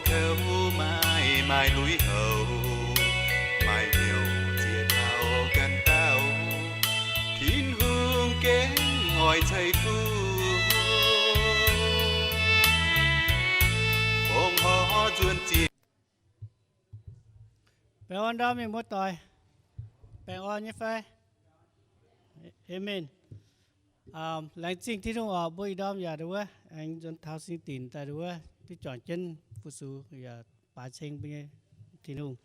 Kouv maaih, maaih lui-houx, maaih hnyouv ziex dauh ganh dauh. Tin-Hungh gengh oix ceix fuqv, fongc horc nzuonx ziex. Baengh orn ndorm mienh muoz-doic. Baengh orn nyei fai? Aamen. Laengz zingh Tin-Hungh oc, mbuo ih ndorm yaac nduov wuov, aengx nzuonx taux singx dinc daaih nduov wuov, duqv juangc jienv fu-sux yaac baaix ceng mbuo nyei Tin-Hungh.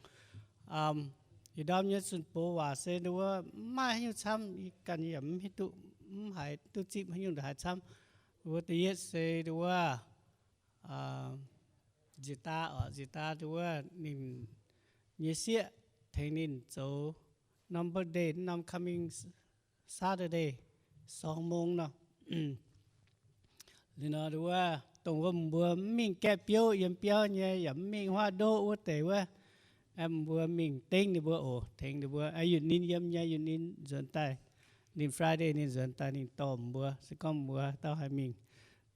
Ih ndorm nyei zunh doz waac se nduov wuov, mv maaih haaix nyungc camv, yie ganh yaac mv hiuv duqv, mv haiz duqv zipv haaix nyungc ndongc haaix camv. Nduov wuov da'yietv se nduov wuov, nziex daa oc, nziex daa nduov wuov ninh nyei sieqv tengx ninh zoux norm birthday, norm coming Saturday, สองโมง nor. Liuz nor nduov wuov, dongh wuov mbuo mv mingh gaeqv biouv, yiem biauv nyei, yaac mv mingh huaav ndoqv wuov deix wuov, mbuo mingh dengv ninh mbuo oc, tengx ninh mbuo. Yunh ninh yiem nyei, yunh ninh nzuonx daaih, ninh Friday ninh nzuonx daaih ninh dorh mbuo, se gorngv mbuo dauh haih mingh.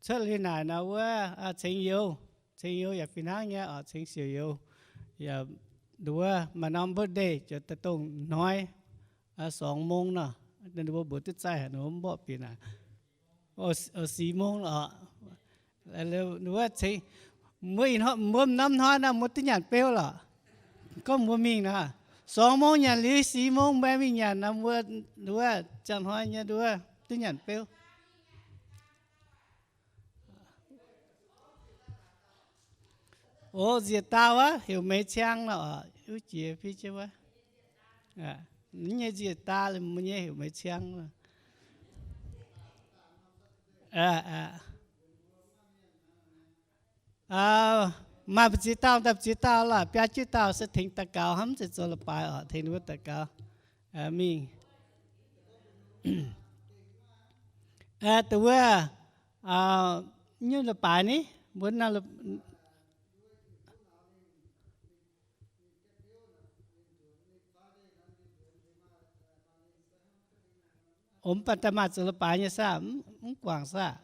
Cuotv liuz naaic nor wuov, ceng youz, ceng youz yaac fih hnangv nyei oc, ceng siouc youz. Yaac nduov wuov maaih norm birthday ziouc daaih dongh hnoi สองโมง nor, ninh mbuo mbuox duqv zaih haic nor mv mborqv bieqc naaic. สี่โมง lorqc. Wuov ceng, mbuo ih hnoi, mbuo norm hnoi nor mbuo duqv nyanc beuv lorqc. Gorngv mbuo mingh nor, สองโมง nyanc liuz สี่โมง mbuo mingh nyanc nor mbuo nduov wuov ziangh hnoi nyei nduov wuov duqv nyanc beuv. O, nziex daauh wuov heuc Meix Ciang nor, wuov jiex fiev jienv wuov. Nyei nziex daa mbuo nyei heuc Meix Ciang. Maaih mbu'ziex dauh, daaih mbu'ziex dauh lorqc, biaa juqv dauh se tengx daux gaux hnangv, mv zeiz zoux leiz-baaix oc, tengx ninh mbuo daux gaux mingh. Dongh wuov, nyungc leiz-baaix ni, mbuo mv baac daaih maaih zoux leiz-baaix nyei saah? Mv guangc saah?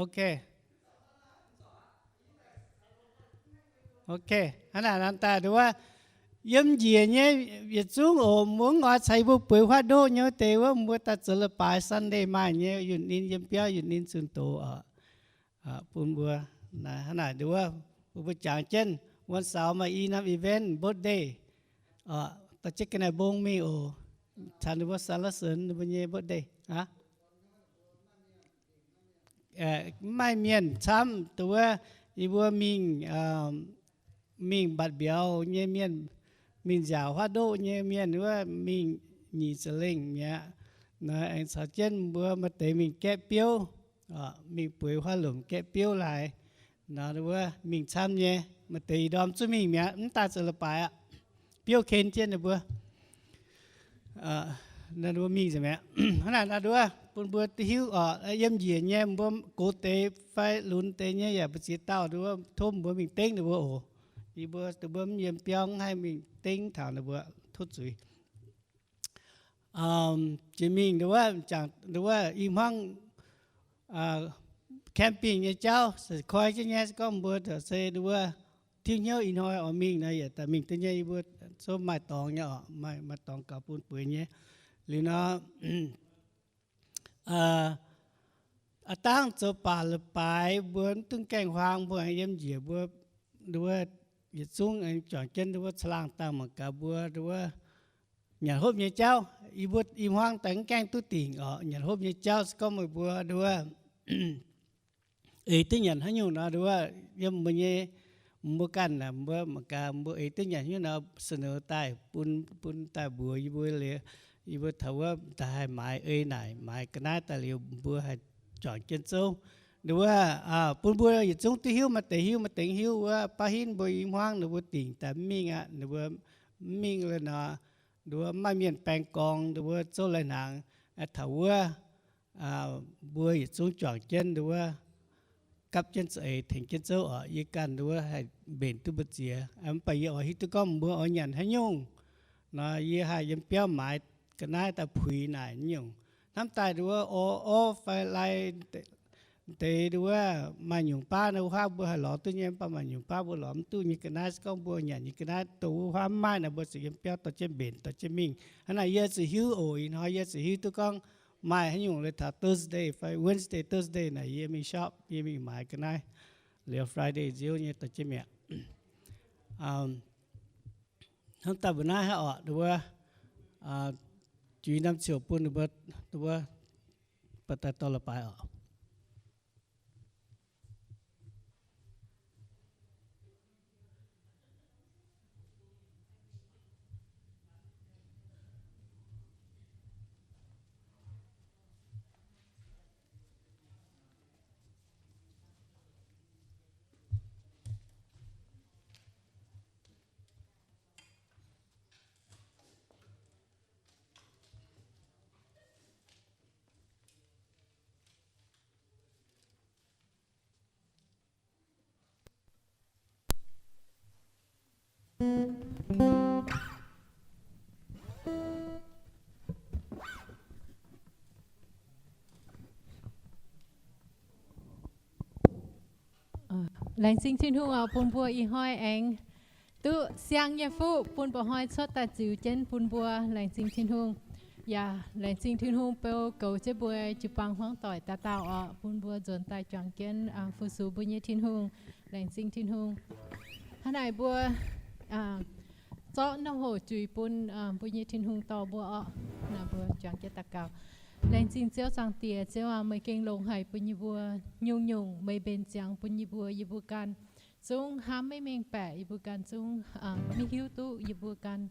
Ok. Ok, hnangv naaic nor daaih nduov wuov, yiem njiec nyei yietc zungv oc, mbuo mv oix caux yie mbuo bueix huaav ndoqv nyei wuov deix wuov, mbuo daaih zoux leiz-baaix Sunday maaih nyei, yunh ninh yiem biauv, yunh ninh zunh doz oc. Bun mbuo, hnangv naaic nduov wuov, bun mbuo jangx jienv, วันเสาร์ maaih i norm event birthday, dorh jienv ga'naaiv mbong mingh oc, caux ninh mbuo สรรเสริญ ninh mbuo nyei birthday. Mv maaih mienh camv, dongh wuov yie mbuo mingh, mingh mbatc mbiauz nyei mienh, mingh nziaauc huaav ndoqv nyei mienh wuov mingh nyic ziepc lengh mi'aqv. Nor aengx caux jienv mbuo maaih deix mingh gaeqv biouv, mingh bueix huaav lomc gaeqv biouv laaix. Nor wuov mingh camv nyei, maaih deix ih ndorm zungv mingh mi'aqv, mv daaih zoux leiz-baaix aqv. Biouv ken jienv ninh mbuo. Ninh mbuo mingh nzengc mi'aqv. Hnangv naaic nor nduov bun mbuo duqv hiuv oc, yiem njiec nyei mbuo gox deix fai lunx deix nyei yaac mbu'ziex dauh nduov tov mbuo mingh dengv ninh mbuo oc. Yie mbuo, mbuo mv yiem biauv mv haih mingh dengv taux ninh mbuo, tov zuiz. Jiex mingh nduov, jangx nduov i hmuangv camping nyei jauv se koi jienv nyei, se gorngv mbuo se nduov tiuv hnyouv ih hnoi oix mingh nor, yietc daaih mingh duqv nyei. Yie mbuo zungv maaih dorngx nyei oc, maaih dorngx gaux bun bueix nyei. Liuz nor, aav dangh zoux baac leiz-baaix mbuo mv dungx gaengh huaang, mbuo aengx yiem njiec mbuo nduov yietc zungv aengx juangc jienv nduov caangh laangh dangh mangc gaax mbuo nduov nyanc hopv nyei jauv. Yie mbuo i hmuangv daaih mv gaengh duqv dingc oc. Nyanc hopv nyei jauv se gorngv meih mbuo nduov eix duqv nyanc haaix nyungc nor, nduov yiem mbuo nyei, mbuo ganh mbuo mangc gaax mbuo eix duqv nyanc haaix nyungc nor, เสนอ daaih bun, bun daaih mbuox yie mbuo liuz, yie mbuo taux wuov daaih haih maaiz ei naaic, maaiz ga'naaiv daaih liuz mbuo haih juangc jienv zouv. Nduov bun mbuo yietc zungv duqv hiuv, maaih deix hiuv maaih deix mv hiuv wuov, baav hinv mbuo i hmuangv ninh mbuo dingc daaih mv mingh aqv, ninh mbuo mv mingh liuz nor, nduov maaih mienh baeng gorngv nduov zouv lai hnaangx. Taux wuov mbuo yietc zungv juangc jienv nduov gapv jienv za'eix tengx jienv zouv oc. Yie ganh nduov haih mbenc duqv mbu'ziex, mv baac yie oix hiuv duqv gorngv mbuo oix nyanc haaix nyungc nor, yie haih yiem biauv maaiz ga'naaiv daaih puix naaic nyungc. Hnamv daaih nduov o, o fai lai deix nduov maaih nyungc baav nor, wuov huaav mbuo haih lorz duqv nyei, mv baac maaih nyungc baav mbuo lorz mv duqv nyei ga'naaiv. Se gorngv mbuo nyanc nyei ga'naaiv dongh wuov huaav mv maaih nor, mbuo zuqc yiem biauv dorh jienv mbenc dorh jienv mingh. Hnangv naaic yie zuqc hiuv oc. Ih hnoi yie zuqc hiuv duqv gorngv maaih haaix nyungc leiz taux Thursday fai Wednesday, Thursday naaic yie mingh shop, yie mingh maaiz ga'naaiv, liuz Friday nziouv nyei dorh jienv mi'aqv. Hnamv daaih mbuo naaiv haiv orqc, nduov, juix norm ziouc bun ninh mbuo, nduov, baac daaih dorh la'baaix oc. Laengz zingh Tin-Hungh oc, bun mbuo ih hnoi aengx duqv siang nyei fuqv bun mba'hnoi cuotv daaih ziux jienv bun mbuo. Laengz zingh Tin-Hungh. Yaac laengz zingh Tin-Hungh beu goux jienv mbuo jiu-baang hmuangv doic dauh dauh oc, bun mbuo nzuonx daaih juangc jienv fu-sux mbuo nyei Tin-Hungh. Laengz zingh Tin-Hungh. Hnangv naaic mbuo zorqv norm hoc juix bun mbuo nyei Tin-Hungh dorh mbuo orqc. Naaiv mbuo juangc jienv daux gaux. Laengz zingh Ziouv Zaangc Diex. Ziouv aac, meih gengh longx haic bun yie mbuo nyungc-nyungc meih mbenc ziangx bun yie mbuo. Yie mbuo ganh zungv hnamv maiv mengh baeqc, yie mbuo ganh zungv maiv hiuv duqv yie mbuo ganh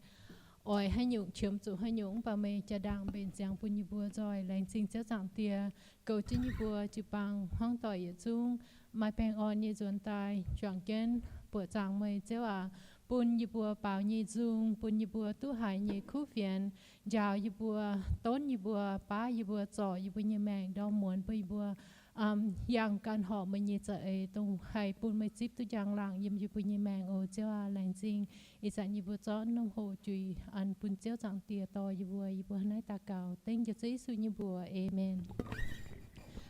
oix haaix nyungc, qiemx zuqc haaix nyungc, mv baac meih jaa-ndaangc mbenc ziangx bun yie mbuo nzoih. Laengz zingh Ziouv Zaangc Diex, goux jienv yie mbuo jiu-baang hmuangv doic yietc zungv maaih baengh orn nyei nzuonx daaih juangc jienv buoqc zaangc meih. Ziouv aac, bun yie mbuo baaux nyei nzung, bun yie mbuo duqv haiz nyei kuv fienx, njaaux yie mbuo, donv yie mbuo, baav yie mbuo, zorc yie mbuo nyei maengc, ndorm muonz bun yie mbuo yangh ganh horpc meih nyei za'eix, dongh haih bun meih zipv duqv njang-laangc yiem yie mbuo nyei maengc oc. Ziouv aac, laengz zingh ih zanc yie mbuo zorqv norm hoc juix an bun Ziouv Zaangc Diex dorh yie mbuo. Yie mbuo hnangv naaiv daux gaux dengv njiec Ziouv Yesu nyei mbuox. Aamen.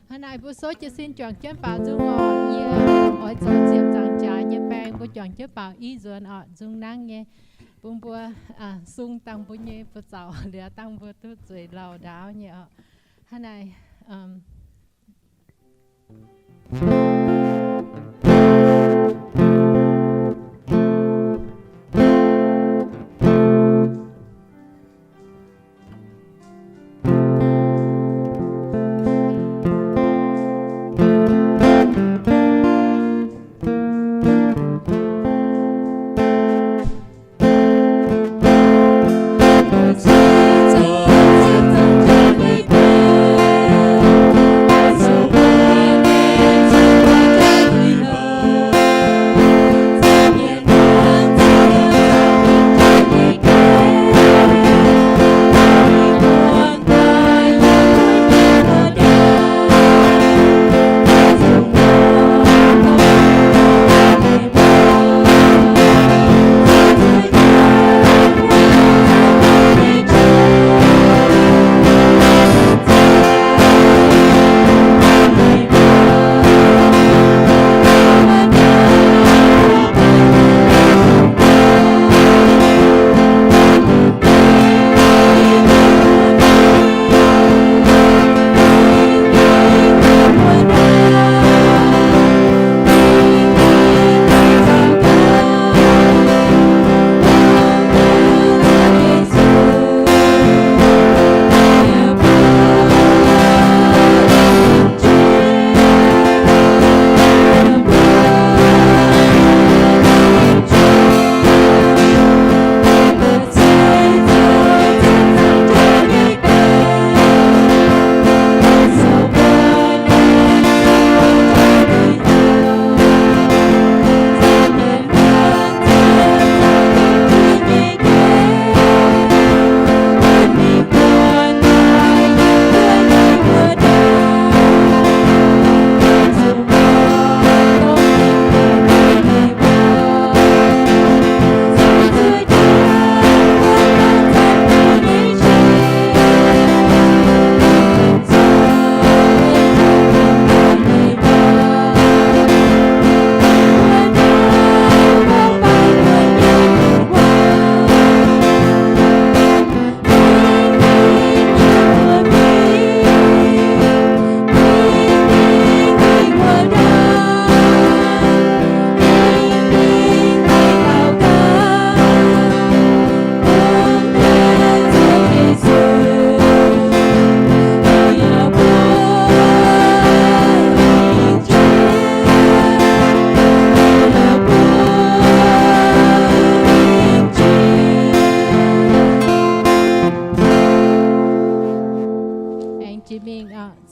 Hnangv naaic mbuo souv jiez sin juangc jienv baaux nzung oc. Yie oix zoux ziepc nzaangc jaax nyei baeng, mbuo juangc jienv baaux i nzuonx oc. Nzung nangv nyei, bun mbuo sung dangh mbuo nyei buoz zaux liuz dangh mbuo duqv zueiz lauh ndaauv nyei oc. Hnangv naaic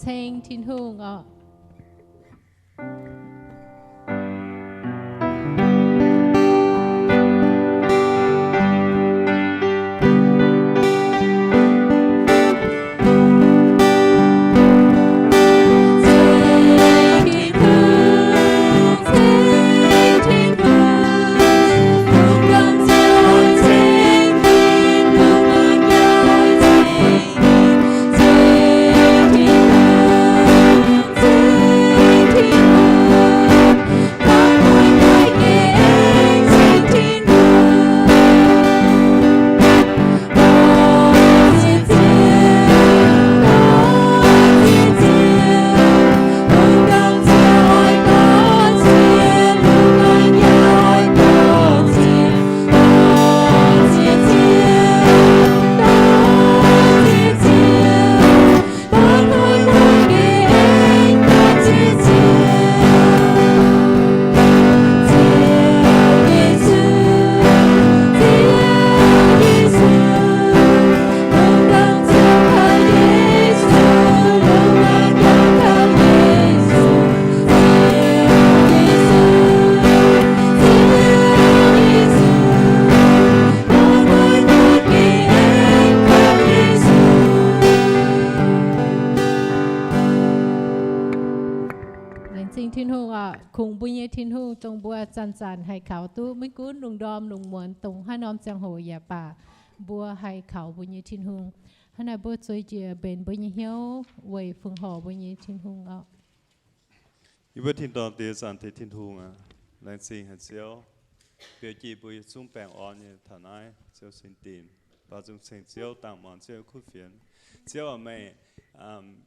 ceng Tin-Hungh oc. Laengz zingh Tin-Hungh oc. Kungx mbuo nyei Tin-Hungh dongh mbuo zanc-zanc haih kaux duqv maiv gunv lungh ndorm lungh muonz dongh haaix norm ziangh hoc yaac baac, mbuo haih kaux mbuo nyei Tin-Hungh. Hnangv naaic mbuo zueiz jiex mbenc mbuo nyei hnyouv weic fongc horc mbuo nyei Tin-Hungh oc. Yie mbuo tin-dorngh Diex, Zaangc Diex Tin-Hungh aac, laengz zingh haic Ziouv, biaux jienv mbuo yietc zungv baengh orn nyei taux naaiv Ziouv sin dinc. Baaux nzung ceng Ziouv, dangh muangx Ziouv nyei kuv fienx. Ziouv aac, meih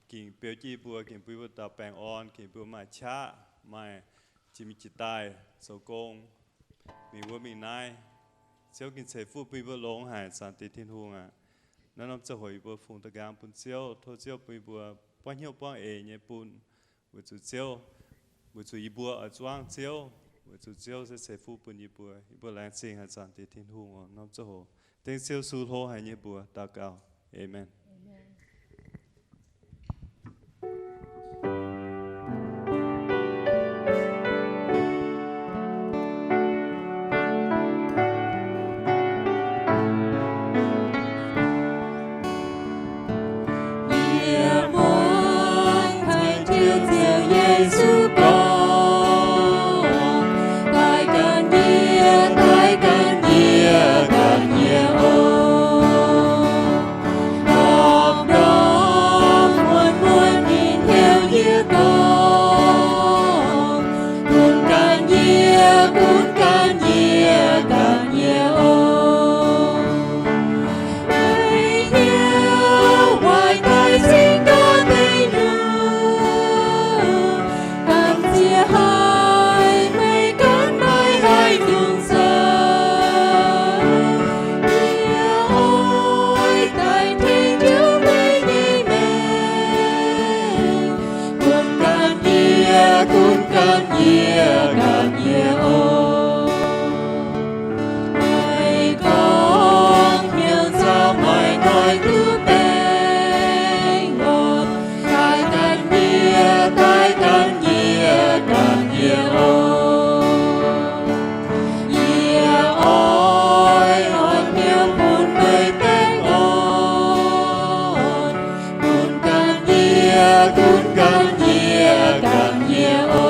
ging biaux jienv mbuo, ging bun mbuo dauh baengh orn, ging mbuo maaih qaqv, maaih jiex mingh jiex daaih zoux gong, mingh wuov mingh naaiv. Ziouv ging ceix fuqv bun mbuo longx haic, Zaangc Diex Tin-Hungh aac. Naaiv norm ziangh hoc yie mbuo fungx da'nqaang bun Ziouv, tov Ziouv bun yie mbuo buangv hnyouv buangv eix nyei bun, weic zuqc Ziouv, weic zuqc yie mbuo oix zuangv Ziouv, weic zuqc Ziouv se ceix fuqv bun yie mbuo. Yie mbuo laengz zingh haic Zaangc Diex Tin-Hungh oc. Norm ziangh hoc dengv Ziouv Yesu hlo haic nyei mbuox daux gaux. Aamen. Yie muangx haic Ziouv, Ziouv Yesu gorngv, daaih gan yie, daaih gan yie, gan yie oc. Orqv ndorm muonz muonz ninh heuc yie gorngv, gunv gan yie, gunv gan yie, gan yie oc. Meih hnyouv waaic daaih cingx gaax deix nyungc, gamh nziex haic meih, gan meih haic nyungc-nzengc. Yie oix daaih tengx Ziouv meih nyei mengh, gunv gan yie, gunv gan yie, gan yie oc. Meih gorngv hnyouv caux meih noic duqv baengh orn, daaih gan yie, daaih gan yie, gan yie oc. Yie oix orn hnyouv bun meih baengh orn, gunv gan yie, gunv gan yie, gan yie oc.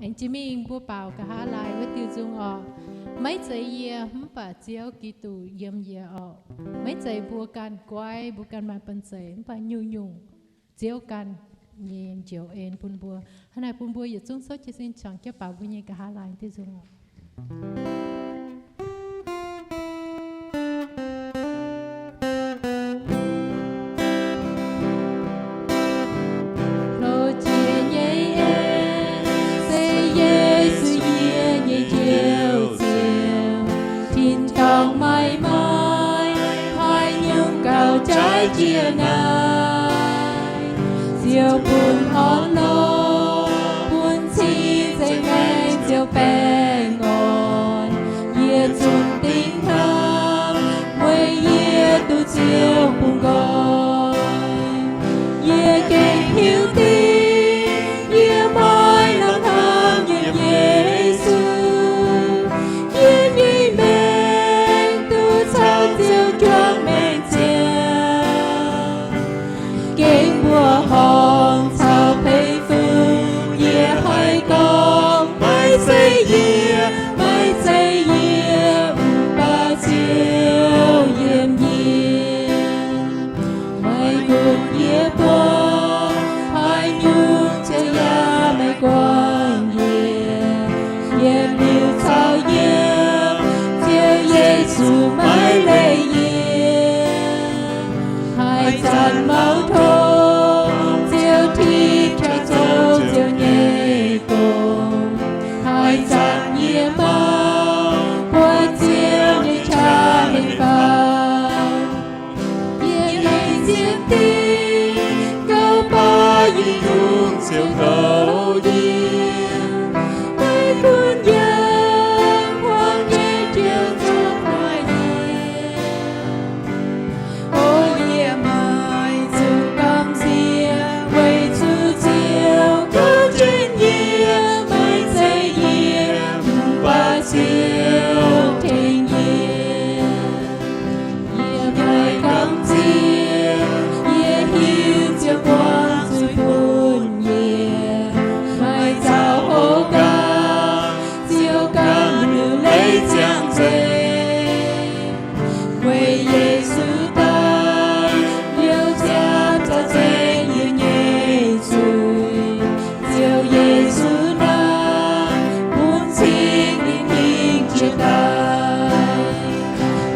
Aengx jiex mingh mbuo baaux nqa'haav laaix wuov diuh nzung orqc. Maiv zeiz yie, mv baac Ziouv Giduc yiem yie orqc. Maiv zeiz mbuo ganh guai, mbuo ganh maaih banh zeic, mv baac nyungc-nyungc Ziouv ganh nyei njoux en bun mbuo. Hnangv naaic bun mbuo yietc zungv souv jiez sin qangx jienv baaux mbuo nyei nqa'haav laaix diuh nzung orqc. Hlo jiex nyei en se Yesu yie nyei Njoux Ziouv. Tin-dorngh maiv maaih haaix nyungc gauh jaaix jiex naaiv. Ziouv bun orn lorqc, bun cing nzengc maengc Ziouv baengh orn. Yie zungv dingc hnamv, weic yie duqv Ziouv bungx nqoi. Yie gengh hiuv dingc yie maiv nangc hnamv yiem Yesu. Yie nyei maengc duqv caux Ziouv juangc maengc ziangh. Gengh mbuoqc horngh caux peix fun, yie haih gorngv, maiv zeiz yie, maiv zeiz yie, mv baac Ziouv yiem yie. Maiv gunv yie buangh haaix nyungc, Ziouv yaac maiv guangc yie. Yiem liuz caux yiem, Ziouv Yesu maiv leih yie. Haaix zanc mauv tongx, Ziouv tipv qaqv zoux Ziouv nyei gong. Haaix zanc yie mangc buatc Ziouv nyei qaqv hengx faaux. Yie gengh zien dingc gauh baac yie nyungc Ziouv kouv yie. Maiv gunv yiem hmuangx nyei Ziouv zoux hmuangx nyei. O yie maaih zuqc gamh nziex weic zuqc Ziouv gauh jienv yie, maiv zeiz yie, mv baac Ziouv tengx yie. Yie maaih gamh nziex, yie hiuv Ziouv buangh zuiz bun yie. Maaih zaux houv gaax, Ziouv ganh liuc leiz ziangh nzengc. Weic Yesu daaih liouh ziangh za'zengc yie nyei zuiz. Ziouv Yesu naaic bun cing ninh hingh jiex daaih.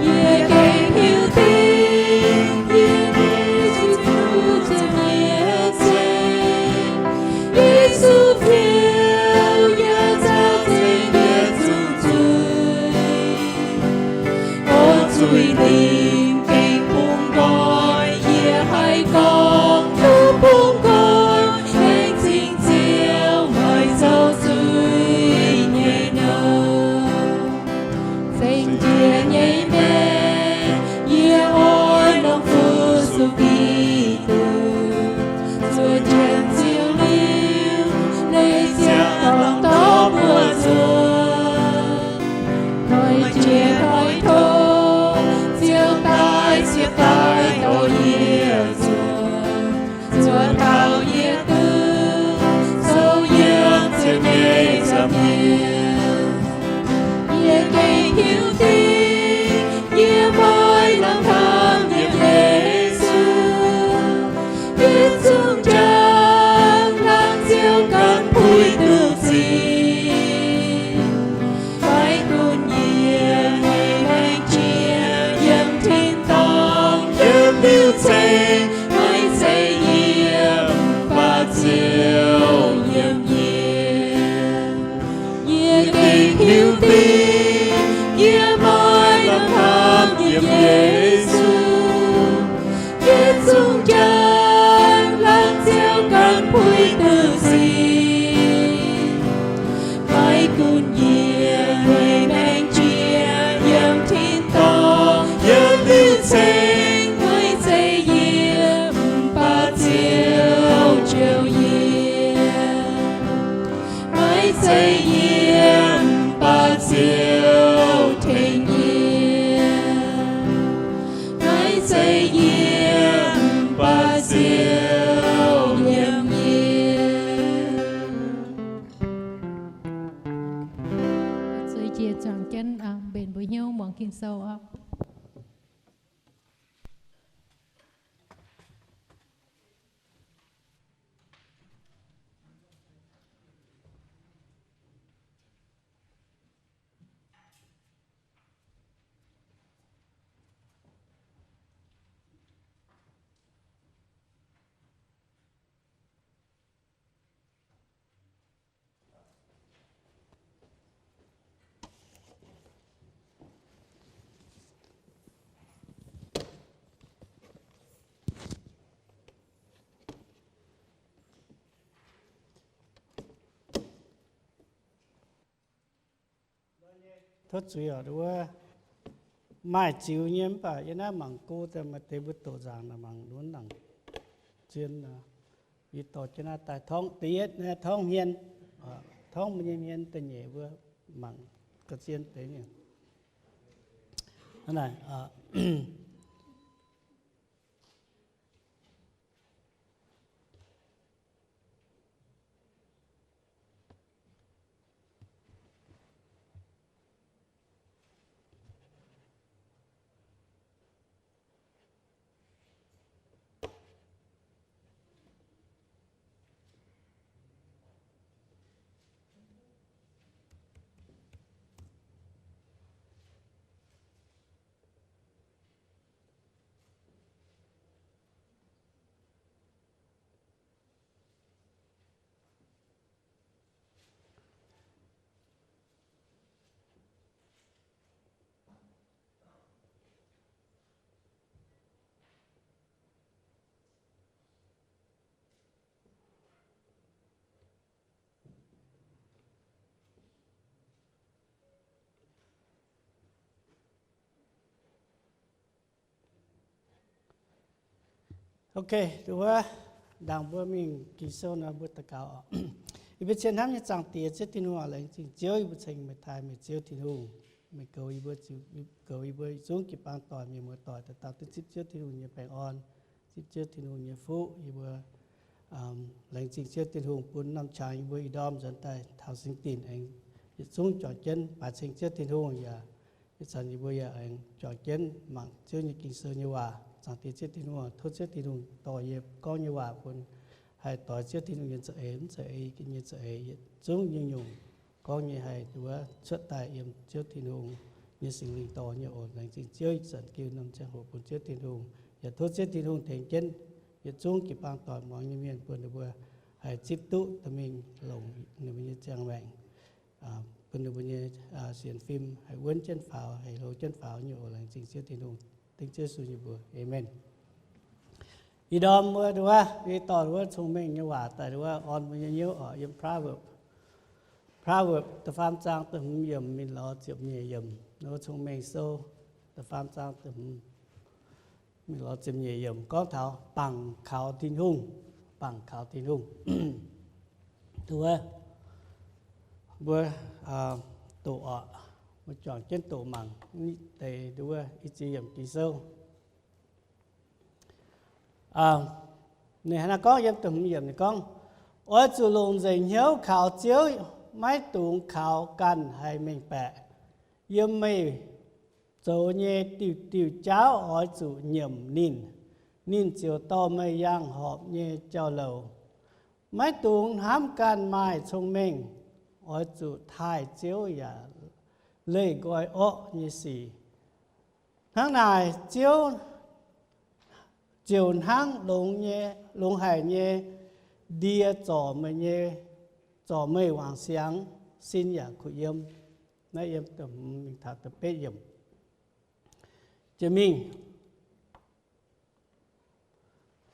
Yie gengh hiuv dingc yie nyei Ziouv Ziouv nyei za'gengh. Yesu fiou yaac caux zengc yie zungv zuiz. O zuiz lingh gengh bungx nqoi, yie haih gorngv duqv bungx nqoi, laengz zingh Ziouv maaih zoux zuiz nyei nouh. Zengc jiex nyei maengc, yie oix longc fu-sux Giduc. Zuov jienv Ziouv liuz, leiz ziangx lorngx dorh mbuo zuotc. Hnoi jiex hnoi tov, Ziouv daaih ziepc daaih dorh yie zuotc. Zuotc taux yie duqv zoux yiem Ziouv nyei nza'hmien. Yie gengh hiuv dingc yie maiv nangc hnamv yiem Yesu. Yie zungv njang hlang Ziouv ganh puix duqv sic. Maiv gunv yie nyei maengc jiex yiem tin-dorngh, yiem liuh ceng, maiv zeiz yie, mv baac Ziouv yiem yie. Yie gengh hiuv dingc yie maiv nangc hnamv yiem Yesu. Yie zungv njang hlang Ziouv ganh puix duqv sic. Maiv gunv yie nyei maengc jiex yiem tin-dorngh, yiem liuh ceng, maiv zeiz yie, mv baac Ziouv jouh yie. Maiv zeiz yie, mv baac Ziouv tengx yie. Maiv zeiz yie, mv baac Ziouv yiem yie. Tov zuiz oc, wuov maaih ziux nyei mv baac yie naaiv mangc go daaih maaih deix mbuo doqc nzaangc naaic mangc lunx nangc zien. Yie dorh jienv naaiv daaih torngv da'yietv naaiv torngv hmien, torngv mbuo nyei hmien da'nyeic mbuo mangc ga'zien deix nyei. Hnangv naaic, Ok, wuov, ndaangc mbuo mingh Ging-Sou nor mbuo daux gaux oc. Yie mbuo cien hnamv nyei Zaangc Diex, Ziouv Tin-Hungh, laengz zingh Ziouv yie mbuo ceng meih taaih, meih Ziouv Tin-Hungh. Meih goux yie mbuo, goux yie mbuo yietc zungv jiu-baang doic, mienh muoz doic, dauh dauh duqv zipv Ziouv Tin-Hungh nyei baengh orn, zipv Ziouv Tin-Hungh nyei fuqv. Yie mbuo laengz zingh Ziouv Tin-Hungh bun norm qangx yie mbuo ih ndorm nzuonx daaih taux singx dinc aengx yietc zungv juangc jienv baaix ceng Ziouv Tin-Hungh yaac ih zanc yie mbuo yaac aengx juangc jienv mangc Ziouv nyei Ging-Sou nyei waac. Zaangc Diex Ziouv Tin-Hungh, tov Ziouv Tin-Hungh dorh yie gorngv nyei waac bun haih doix Ziouv Tin-Hungh nyei za'eix, mv za'eix nyei za'eix, yietc zungv nyungc-nyungc gorngv nyei haih wuov cuotv daaih yiem Ziouv Tin-Hungh nyei Singx Lingh dorh nyei oc. Laengz zingh Ziouv ih zanc giu norm ziangh hoc bun Ziouv Tin-Hungh, yaac tov Ziouv Tin-Hungh tengx jienv yietc zungv jiu-baang doic muangx nyei mienh bun ninh mbuo haih zipv duqv dorh mingh longc ninh mbuo nyei ziangh maengc, bun ninh mbuo nyei sienx fim haih wuonv jienv faaux, haih hlo jienv faaux nyei oc. Laengz zingh Ziouv Tin-Hungh, dengv Ziouv Yesu nyei mbuox, aamen. Ih ndorm wuov, wuov, yie dorh wuov cong-mengh nyei waac daaih wuov orn mbuo nyei hnyouv oc. Yiem Proverb, Proverb da'faam zaang da'hmz yiemc mingh lorz ziepc nyeic yiemc. Wuov Cong-Mengh Sou da'faam zaang da'hmz mingh lorz ziepc nyeic yiemc gorngv taux bangc kaux Tin-Hungh, bangc kaux Tin-Hungh. Wuov, mbuo doqc oc, mbuo juangc jienv doqc mangc deix wuov i ziex yiemc Ging-Sou. Ninh hnangv naaiv gorngv yiem da'hmz yiemc ninh gorngv, oix zuqc longc nzengc hnyouv kaux Ziouv, maiv dungx kaux ganh haih mengh baeqc. Yiem meih zoux nyei diuh diuh jauv oix zuqc nyiemc ninh, ninh ziouc dorh meih yangh horpc nyei jauv-louc. Maiv dungx hnamv ganh maaih cong-mengh, oix zuqc taaih Ziouv yaac leih nqoi orqv nyei sic. Hnangv naaic Ziouv ziouc hnangv longx nyei, longx haic nyei ndie zorc meih nyei, zorc meih wangc siangx, sin yaac kuh yiem. Naaiv yiem da'hmz mingh taux da'betv yiemc. Jiex mingh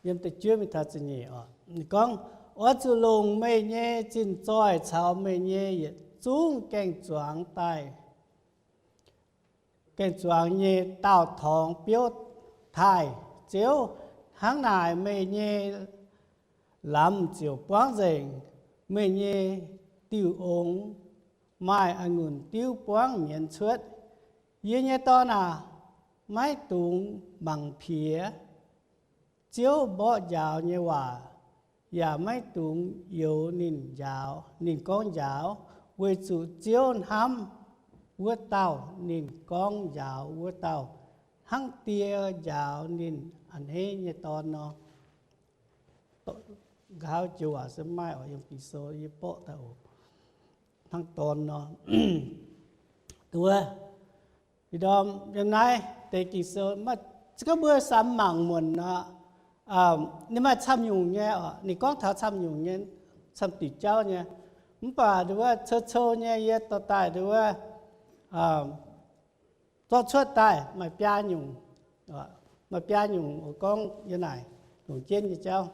yiem da'juov mingh taux ziepc nyeic oc. Ninh gorngv, oix zuqc longc meih nyei zinh zoih caux meih nyei yietc zungv gaeng-zuangx daaih, gaeng-zuangx nyei daauh torngx biouv taaih Ziouv. Hnangv naaic meih nyei lamz ziouc buangv nzengc, meih nyei diuh ong maaih a'ngunc diuv buangv mienz cuotv. Yie nyei dorn aah! Maiv dungx mangc piex Ziouv mborqv njaaux nyei waac, yaac maiv dungx youx ninh njaaux, ninh gorngv njaaux, weic zuqc Ziouv hnamv wuov dauh, ninh gorngv njaaux wuov dauh hnangv die njaaux ninh a'hneiv nyei dorn nor. Nqa'haav joux waac se maaih oc, yiem Ging-Sou yie borqv daaih oc, hnangv dorn nor. Wuov, ih ndorm yiem naaiv deix Ging-Sou, se gorngv mbuo samx mangc muonc nor, ninh maaih camv nyungc nyei oc, ninh gorngv taux camv nyungc nyei, camv diuc jauv nyei. Mv baac nduov wuov cou-cou nyei yie dorh daaih nduov wuov zorqv cuotv daaih maaih biaa nyungc, maaih biaa nyungc oix gorngv yiem naaic longc jienv nyei jauv.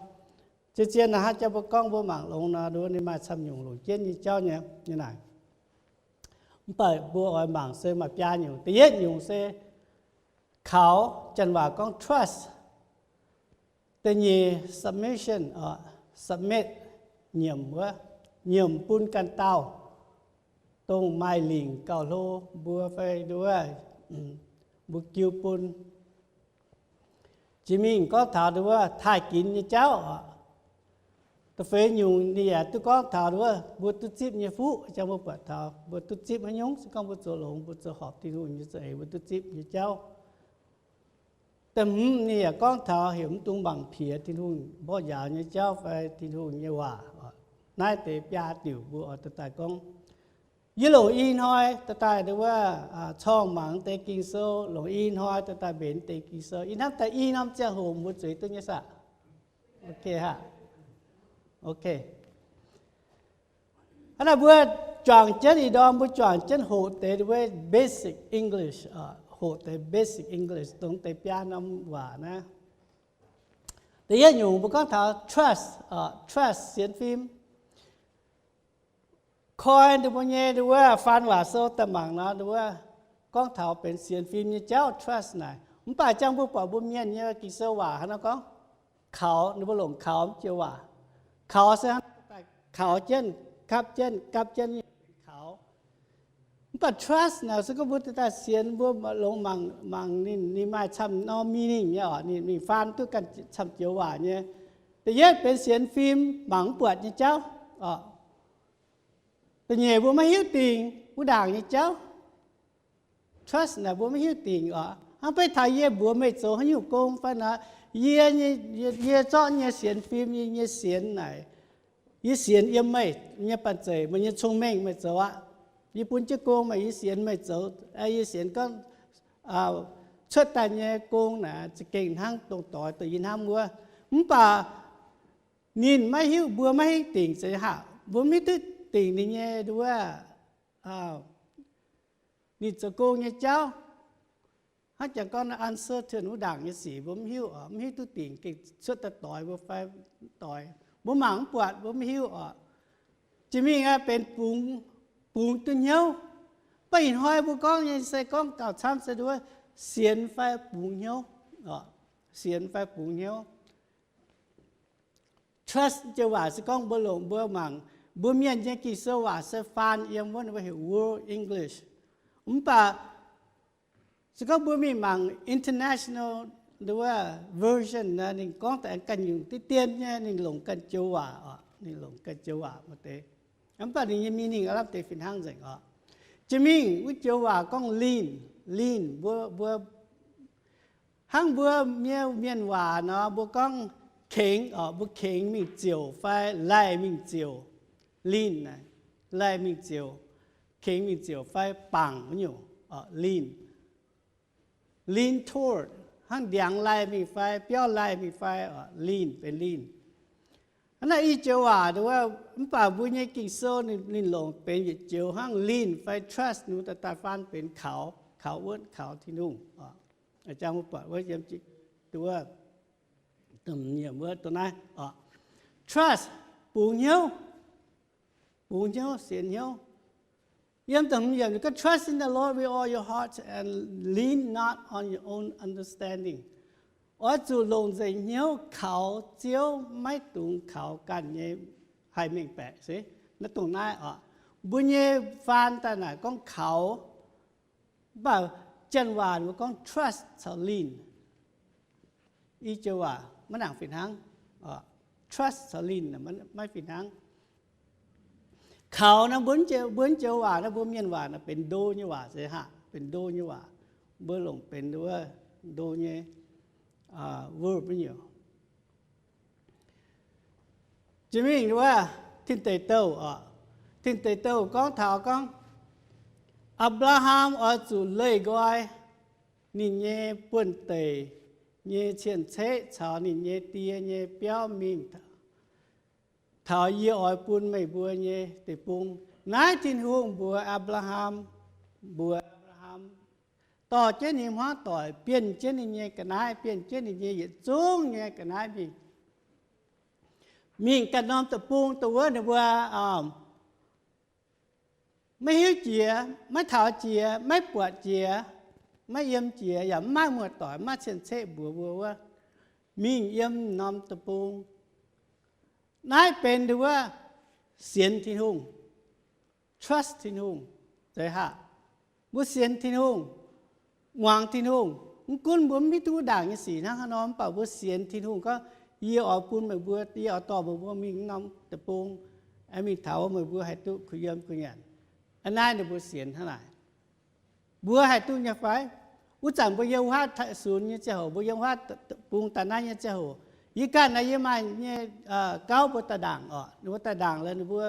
Zien-zien naaic hnangv jang mbuo gorngv mbuo mangc longx nor, nduov ninh maaih camv nyungc longc jienv nyei jauv nyei, yiem naaic. Mv baac mbuo oix mangc se maaih biaa nyungc. Da'yietv nyungc se kaux, janx waac gorngv trust. Da'nyeic submission, submit, nyiemc wuov, nyiemc bun ganh dauh, dongh maaih lingc gauh hlo mbuo fai nduov, mbuo jiu bun. Jiex mingh gorngv taux nduov taaih ginx nyei jauv oc. Da'feix nyungc ninh yaac duqv gorngv taux nduov mbuo duqv zipv nyei fuqv, jang mbuo buatc taux mbuo duqv zipv haaix nyungc, se gorngv mbuo zoux longx, mbuo zoux horpc Tin-Hungh nyei za'eix, mbuo duqv zipv nyei jauv. Da'hmz ninh yaac gorngv taux heuc mv dungx mangc piex Tin-Hungh mborqv njaaux nyei jauv fai Tin-Hungh nyei waac. Naaiv deix biaa diuc mbuo oix dorh daaih gorngv. Yie longc ih hnoi dorh daaih nduov wuov, corngh mangc deix Ging-Sou, longc ih hnoi dorh daaih mbenc deix Ging-Sou. Yie hnamv daaih i norm ziangh hoc mbuo zueiz duqv nyei saah? Ok haic. Ok. Hnangv naaic mbuo juangc jienv ih ndorm, mbuo juangc jienv hoqc deix nduov wuov basic English, hoqc deix basic English dongh deix biaa norm waac naaiv. Da'yietv nyungc mbuo gorngv taux trust, trust, sienx fim. Koi ninh mbuo nyei nduov wuov faan waac sou daaih mangc nor, nduov wuov gorngv taux benx sienx fim nyei jauv, trust naaic. Mv baac jang mbuo buatc mbuo mienh nyei Ging-Sou waac hnangv nor gorngv kaux, ninh mbuo longc kaux mv joux waac. Kaux se hnangv kaux jienv, gapv jienv, gapv jienv kaux. Mv baac trust naaic se gorngv mbuo daaih sienx, mbuo longx mangc, mangc ninh, ninh maaih camv norm meaning nyei oc, ninh mingh faan duqv ganh camv joux waac nyei. Da'yietv benx sienx fim, mangc mv buatc nyei jauv oc. Da'nyeic mbuo maiv hiuv dingc wuov ndaangc nyei jauv. Trust naaic mbuo maiv hiuv dingc oc. Hnangv beiv taux yie mbuox meih zoux haaix nyungc gong fai naaic, yie, yie zorqv nyei sienx fim, yie nyei sienx naaic, yie sienx yiem meih nyei banh zeic, meih nyei cong-mengh meih zoux aqv. Yie bun jienv gong meih, yie sienx meih zoux, yie sienx gorngv cuotv daaih nyei gong naaic za'gengh hnangv dongh doix dongh yie hnamv wuov. Mv baac ninh maiv hiuv, mbuo maiv hiuv dingc se haac, mbuo maiv hiuv duqv dingc ninh nyei nduov wuov, ninh zoux gong nyei jauv. Hnangv jangx gorngv uncertain wuov ndaangc nyei sic mbuo mv hiuv oc, mv hiuv duqv dingc gengh cuotv daaih doix mbuo fai doix. Mbuo mangc mv buatc, mbuo mv hiuv oc. Jiex mingh aeqv, benx bungx, bungx duqv hnyouv. Mv baac ih hnoi mbuo gorngv nyei se gorngv gauh camv se nduov sienx fai bungx hnyouv oc. Sienx fai bungx hnyouv. Trust joux waac se gorngv mbuo longc mbuo mangc mbuo mienh nyei Ging-Sou waac se faan yiem wuov ninh mbuo heuc World English. Mv baac se gorngv mbuo mingh mangc international nduov version naaic, ninh gorngv daaih ganh nyungc diqv dien nyei, ninh longc ganh joux waac oc, ninh longc ganh joux waac maaih deix. Mv baac ninh nyei meaning aav lamh deix fih hnangv nzengc oc. Jiex mingh wuov joux waac gorngv lean, lean, mbuo, mbuo hnangv mbuo nyei mienh waac nor, mbuo gorngv kengx oc, mbuo kengx mingh ziouc fai laih mingh ziouc, lean naaic, laih mingh ziouc, kengx mingh ziouc fai bangc wuov nyungc oc, lean. Lean toward, hnangv ndiangx laih mingh fai biauv laih mingh fai oc, lean benx lean. Hnangv naaic i joux waac nduov, mv baac mbuo nyei Ging-Sou ninh, ninh longc benx yietc joux hnangv lean fai trust, ninh mbuo daaih, daaih faan benx kaux, kaux wuonv, kaux Tin-Hungh oc. Jang mbuo buatc wuov yiem nduov, da'hmz yiemc wuov dongh naaiv oc. Trust, bungx hnyouv, bungx hnyouv, sienx hnyouv. Yiem da'hmz yiemc ninh gorngv, trust in the Lord with all your heart and lean not on your own understanding. Oix zuqc longc nzengc hnyouv kaux Ziouv, maiv dungx kaux ganh nyei haih mengh baeqc se. Naaiv dongh naaiv oc. Mbuo nyei faan daaih naaic gorngv kaux, mv baac janx waac mbuo gorngv trust caux lean. I joux waac maiv nangc fih hnangv. Trust caux lean maiv fih hnangv. Kaux naaiv mbuo, mbuo joux waac naaiv, mbuo mienh waac naaiv benx ndo nyei waac se haac, benx ndo nyei waac. Mbuo longc benx wuov ndo nyei verb nyei. Jiex mingh wuov Tin Deic Douh oc. Tin Deic Douh gorngv taux gorngv, Apc^laa^ham oix zuqc leih nqoi ninh nyei buonv-deic nyei cien-ceqv caux ninh nyei die nyei biauv mingh taux yie oix bun meih mbuo nyei deic-bung. Naaiv Tin-Hungh mbuox Apc^laa^ham, mbuox Apc^laa^ham dorh jienv ninh hmuangv doic, bienh jienv ninh nyei ga'naaiv, bienh jienv ninh nyei yietc zungv nyei ga'naaiv mingh, mingh ganh norm deic-bung dongh wuov ninh mbuo maiv hiuv jiex, maiv taux jiex, maiv buatc jiex, maiv yiem jiex, yaac maiv maaih muoz-doic, maiv maaih cien-ceqv mbuox mbuo wuov, mingh yiem norm deic-bung. Naaiv benx dongh wuov sienx Tin-Hungh, trust Tin-Hungh, zeiz haac. Mbuo sienx Tin-Hungh, muangx Tin-Hungh. Mv gunv mbuo mv hiuv duqv wuov ndaangc nyei sic hnangv haaix nor, mv baac mbuo sienx Tin-Hungh gorngv, yie oix bun meih mbuo, yie oix dorh meih mbuo mingh norm deic-bung, mingh taux meih mbuo haih duqv kuh yiem kuh nyanc. Aa, naaiv ninh mbuo sienx hnangv naaic. Mbuo haih duqv nyei fai? Wuov zanc mbuo yiem wuov sunx nyei ziangh hoc, mbuo yiem wuov bung daaih naaiv nyei ziangh hoc, yie ganh naaiv yie maaih nyei gauv mbuo daaih ndaangc oc. Ninh mbuo daaih ndaangc lorqc, ninh mbuo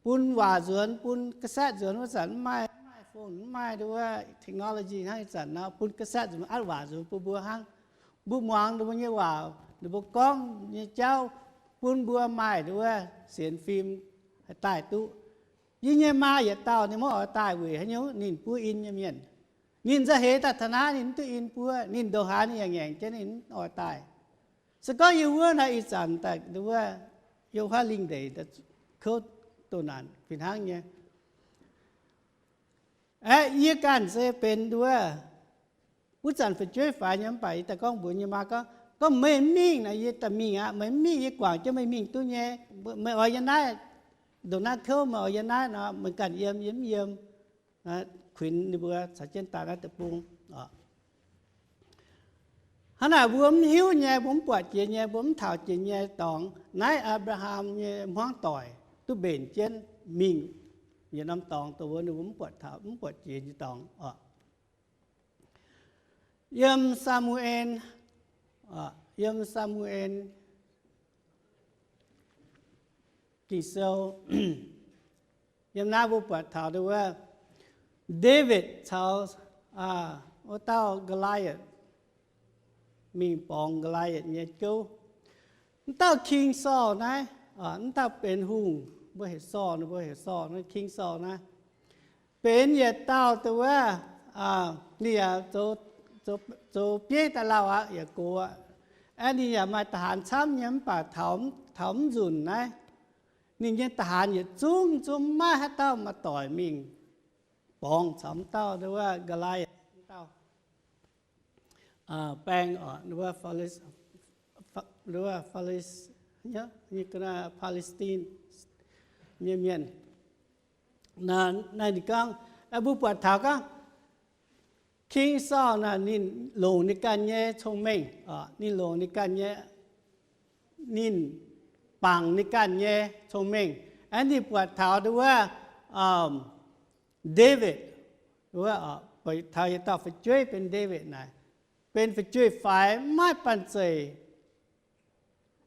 bun waac nzuonx, bun cassette nzuonx. Wuov zanc mv maaih, mv maaih phone, mv maaih wuov technology hnangv ih zanc nor, bun cassette nzuonx, atv waac nzuonx bun mbuo hnangv. Mbuo muangx ninh mbuo nyei waac, ninh mbuo gorngv nyei jauv, bun mbuo maaih wuov sienx fim haih daaih duqv. Yie nyei maa yietc dauh ninh maiv oix daaih weic haaix nyungc? Ninh buov in nyei mienh. Ninh nzauh heix daaih taux naaiv ninh mv duqv in buov. Ninh ndongc haaix ninh yaac ngaengc jienv ninh mv oix daaih. Se gorngv yie wuov naaiv ih zanc daaih wuov, yiem wuov lingh ndeic kouv doh naanc fih hnangv nyei. Aeqv, yie ganh se benx wuov, wuov zanc fu'jueiv faix nyei mv baac yie daaih gorngv mbuox nyei maa gorngv, gorngv meih mv mingh nor, yie daaih mingh aqv. Meih mv mingh yie guangc jienv meih mingh duqv nyei. Meih oix yiem naaiv ndongc naaiv kouv, meih oix yiem naaiv nor, meih ganh yiem, yie mv yiem. Kuinx ninh mbuo caux jienv daaih naaiv deic-bung. Hnangv naaic mbuo mv hiuv nyei, mbuo mv buatc jiex nyei, mbuo mv taux jiex nyei dorngx, naaiv Apc^laa^ham nyei hmuangv doic duqv mbenc jienv mingh yietc norm dorngx dongh wuov ninh mbuo mv buatc taux, mv buatc jiex nyei dorngx oc. Yiem Saa^mu^en, yiem Saa^mu^en Ging-Sou, yiem naaiv mbuo buatc taux wuov Ndaawitv caux wuov dauh Ga'laa^atc mingh borngz Ga'laa^atc nyei gouv. Wuov dauh King Saul naaiv, wuov dauh benx hungh, mbuo heuc Saul, mbuo heuc Saul, King Saul naaiv benx yietc dauh dongh wuov, ninh yaac zoux bieiv daaih lauh aqv, yaac gox aqv. Aeqv, ninh yaac maaih da'haanx camv nyei mv baac taux mv nzunc naaiv, ninh nyei da'haanx yietc zungv zungv maiv haaix dauh maaih doic mingh borngz caux wuov dauh Ga'laa^atc, wuov dauh baeng, Paa^li^, Paa^li^stin nyei mienh. Naaiv ninh gorngv, mbuo buatc taux gorngv King Saul naaic ninh longc ninh ganh nyei cong-mengh, ninh longc ninh ganh nyei, ninh bangc ninh ganh nyei cong-mengh. Aeqv, ninh buatc taux wuov Ndaawitv, taux yietc dauh fu'jueiv benx Ndaawitv naaic, benx fu'jueiv-faix maiv banh zeic.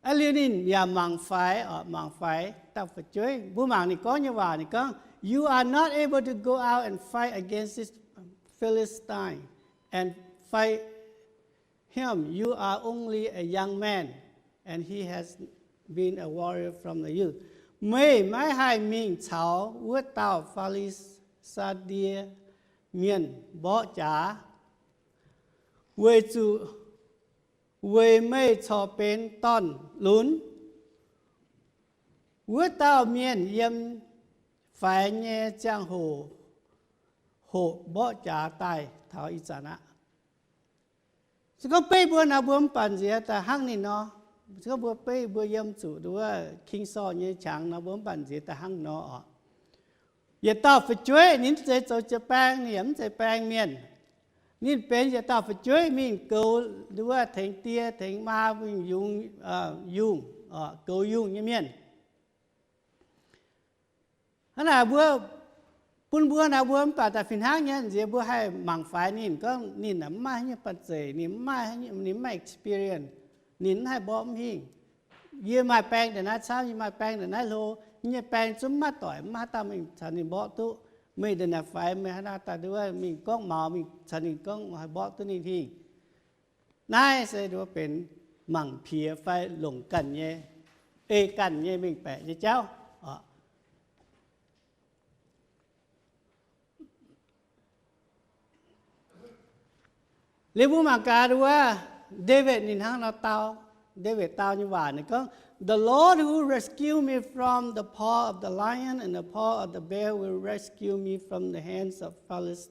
Aa, liuz ninh yaac mangc faix, mangc faix dauh fu'jueiv. Mbuo mangc ninh gorngv nyei waac, ninh gorngv, You are not able to go out and fight against this Philistine and fight him. You are only a young man, and he has been a warrior from the youth. Meih maiv haih mingh caux wuov dauh Fi^li^saa^die Mienh mborqv jaax, weic zuqc weic meih corc benx dorn-lunx. Wuov dauh mienh yiem faix nyei ziangh hoc hoqc mborqv jaax daaih taux ih zanc aqv. Se gorngv beiv mbuo nor, mbuo mv baac nziex daaih hnangv ninh nor. Se gorngv mbuo beiv mbuo yiem zuqc wuov King Saul nyei qangx nor, mbuo mv baac nziex daaih hnangv nor oc. Yietc dauh fu'jueiv ninh mv zeiz zoux jiu-baeng, ninh yaac mv zeiz baeng mienh. Ninh benx yietc dauh fu'jueiv mingh goux wuov tengx die tengx maa mingh yungz, yungh, goux yungh nyei mienh. Hnangv naaic mbuo, bun mbuo naaic mbuo mv baac daaih fih hnangv nyei nziex mbuo haih mangc faix ninh gorngv ninh mv maaih haaix nyungc banh zeic, ninh mv maaih, ninh mv maaih experience, ninh mv haih mborqv mv hingh. Yie maaih baeng ndongc naaiv camv, yie maaih baeng ndongc naaiv hlo, yie nyei baeng zungv mv maaih doic, mv maaih haaix dauh mingh caux ninh mborqv duqv. Meih ndongc naaic faix, meih hnangv naaiv daaih nduov mingh gorngv maux, mingh caux ninh gorngv haih mborqv duqv ninh hingh. Naaiv se nduov benx mangc piex fai longc ganh nyei, ei ganh nyei mengh baeqc nyei jauv oc. Liuz mbuo mangc gaax nduov, Ndaawitv ninh hnangv nor dau, Ndaawitv dau nyei waac ninh gorngv, The Lord who rescued me from the paw of the lion and the paw of the bear will rescue me from the hands of Philis-,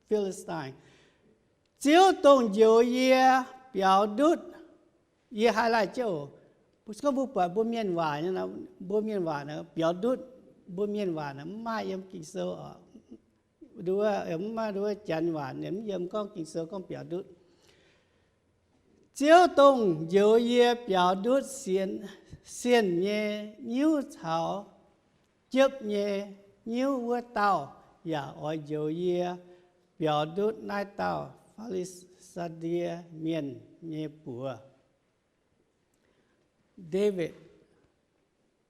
Philistine. Ziouv, dongh njoux yie biaux ndutv, yie highlight jienv oc. Se gorngv mbuo buatc mbuo mienh waac, mbuo mienh waac naaic biaux ndutv, mbuo mienh waac naaic mv maaih yiem Ging-Sou oc. Nduov, mv maaih nduov janx waac ninh mv yiem gorngv Ging-Sou gorngv biaux ndutv. Ziouv, dongh njoux yie biaux ndutv sienh, sienh nyei nyiuv caux jiepv nyei nyiuv wuov dauh yaac oix njoux yie biaux ndutv naaiv dauh Fi^li^saa^die Mienh nyei buoz. Ndaawitv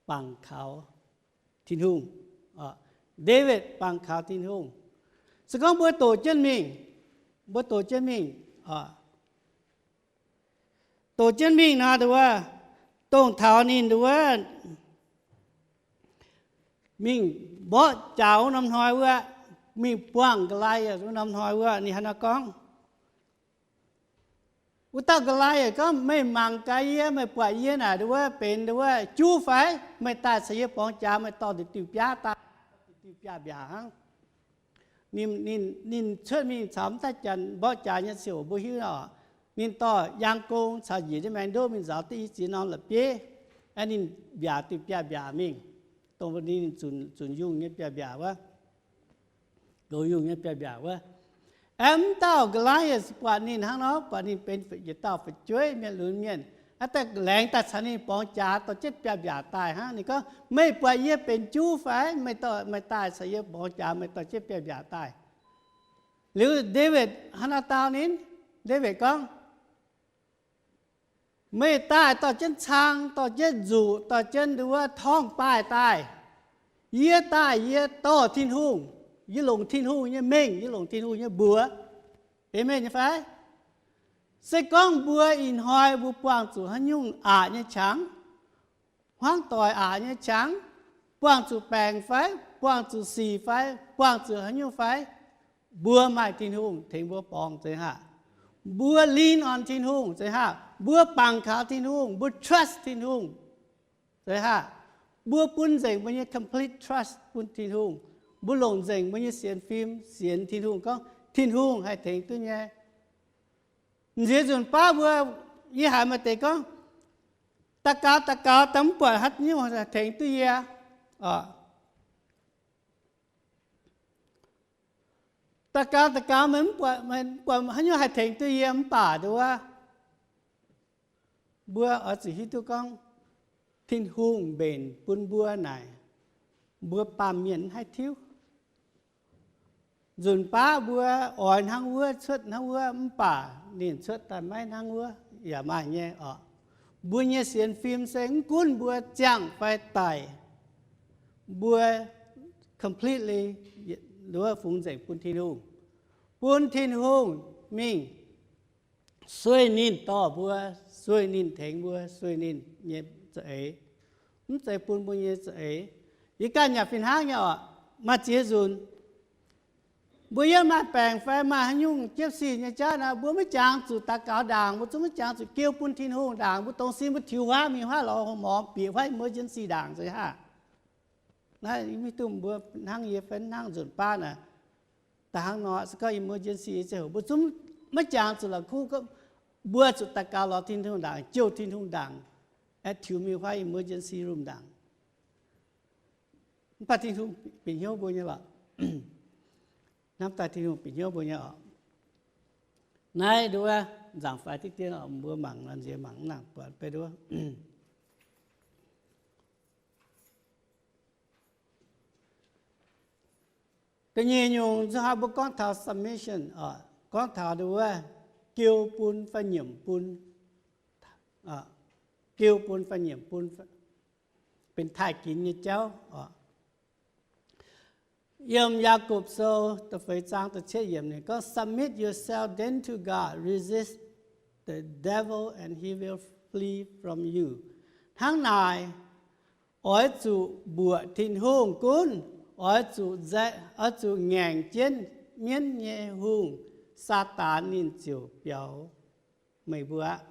bangc kaux Tin-Hungh. Ndaawitv bangc kaux Tin-Hungh. Se gorngv mbuo doqc jienv mingh, mbuo doqc jienv mingh, doqc jienv mingh nor, nduov, dongh taux ninh nduov mingh mborqv jaax wuov norm hnoi wuov, mingh buangh Ngaa^laa^yatc wuov norm hnoi wuov, ninh hnangv naaiv gorngv, wuov dauh Ngaa^laa^yatc gorngv, Meih mangc gaax yie, meih buatc yie naaic nduov benx nduov juv fai? Meih daaih caux yie borngz jaax, meih dorh diuh biaav daaih, diuh biaav-mbiaac hnangv. Ninh, ninh, ninh cuotv mingh caux mv daaih janx mborqv jaax nyei ziouc mbuo hiuv oc. Ninh dorh yaang gong caux njiec nyei maengx ndoqv mingh nzaaux diqv i ziex norm la'bieiv. Aeqv, ninh mbiaac diuh biaav-mbiaac mingh, dongh ninh zunc, zunc yungh nyei biaav-mbiaac wuov, loz yungh nyei biaav-mbiaac wuov. Aeqv, mv dauh Ngaa^laa^yatc buatc ninh hnangv nor, buatc ninh benx yietc dauh fu'jueiv mienh lunx mienh, aeqv, daaih laengz daaih caux ninh borngz jaax dorh jienv biaav-mbiaac daaih hnangv. Ninh gorngv, Meih buatc yie benx juv fai? Meih dorh, meih daaih caux yie borngz jaax, meih dorh jienv biaav-mbiaac daaih. Liuz Ndaawitv hnangv naaiv dau ninh, Ndaawitv gorngv, Meih daaih dorh jienv cang, dorh jienv nzuqc, dorh jienv nduov torngv-baaih daaih. Yie daaih, yie dorh Tin-Hungh, yie longc Tin-Hungh nyei mengh, yie longc Tin-Hungh nyei mbuox. Aamen nyei fai? Se gorngv mbuo ih hnoi mbuo buangh zuqc haaix nyungc aqc nyei qangx, hmuangv doic aqc nyei qangx, buangh zuqc baengc fai, buangh zuqc sic fai, buangh zuqc haaix nyungc fai, mbuo maaih Tin-Hungh tengx mbuo borngz, zeiz haah? Mbuo lean on Tin-Hungh, zeiz haah? Mbuo bangc kaux Tin-Hungh, mbuo trust Tin-Hungh, zeiz haah? Mbuo bun nzengc mbuo nyei complete trust bun Tin-Hungh. Mbuo longc nzengc mbuo nyei sienx fim sienx Tin-Hungh, gorngv Tin-Hungh haih tengx duqv nyei. Nziex nzunc baav mbuo, yie haiz maaih deix gorngv, daux gaux daux gaux daaih mv buatc haaix nyungc haih tengx duqv yie. Daux gaux daux gaux meih mv buatc, buatc haaix nyungc haih tengx duqv yie, mv baac nduov, mbuo oix zuqc hiuv duqv gorngv Tin-Hungh mbenc bun mbuo naaic, mbuo baamh mienh mv haih tiuv. Nzunc baav mbuo oix hnangv wuov, cuotv hnangv wuov, mv baac ninh cuotv daaih maiv hnangv wuov yaac maaih nyei oc. Mbuo nyei sienx fim se mv gunv mbuo ziangh fai daic, mbuo completely nduov fungx nzengc bun Tin-Hungh, bun Tin-Hungh mingh sueih ninh dorh mbuo, sueih ninh tengx mbuo, sueih ninh nyei za'eix, mv zeiz bun mbuo nyei za'eix. Yie ganh yaac fih hnangv nyei oc. Maaih ziex nzunc mbuo yiem maaih baengc fai maaih haaix nyungc jiepv sic nyei jauv naaic, mbuo maiv jangx zuqc daux gaux ndaangc, mbuo zungv maiv jangx zuqc kêu bun Tin-Hungh ndaangc, mbuo dongh sin mbuo tiux huaav mingh huaav lorz hlo morngx bieqc huaav emergency ndaangc, zeiz haah? Naaiv maiv dungx mbuo hnangv yie fai hnangv nzunc baav naaic, da'hnangv nor se gorngv emergency ziangh hoc mbuo zungv maiv jangx zuqc la'kuqv, mbuo zuqc daux gaux lorz Tin-Hungh ndaangc, jouh Tin-Hungh ndaangc, aeqv, tiux mingh huaav emergency room ndaangc. Mv baac Tin-Hungh bieqc hnyouv mbuo nyei lorqc. Hnamv daaih Tin-Hungh bieqc hnyouv mbuo nyei oc. Naaiv nduov nzaangc faix diqv dien oc, mbuo mangc nor nziex mangc mv nangc buatc beiv nduov. Da'nyeic nyungc nzunc hnoi mbuo gorngv taux submission, gorngv taux wuov jiu bun fai nyiemc bun, jiu bun fai nyiemc bun, benx taaih ginx nyei jauv. Yiem Yaagorpc Sou da'feix zaang da'cietv yiemc ninh gorngv, Submit yourself then to God, resist the devil and he will flee from you. Hnangv naaic, oix zuqc mbuoqc Tin-Hungh gunv, oix zuqc, oix zuqc ngaengc jienv mienv nyei hungh, Saadaan ninh ziouc biaux meih mbuo aqv.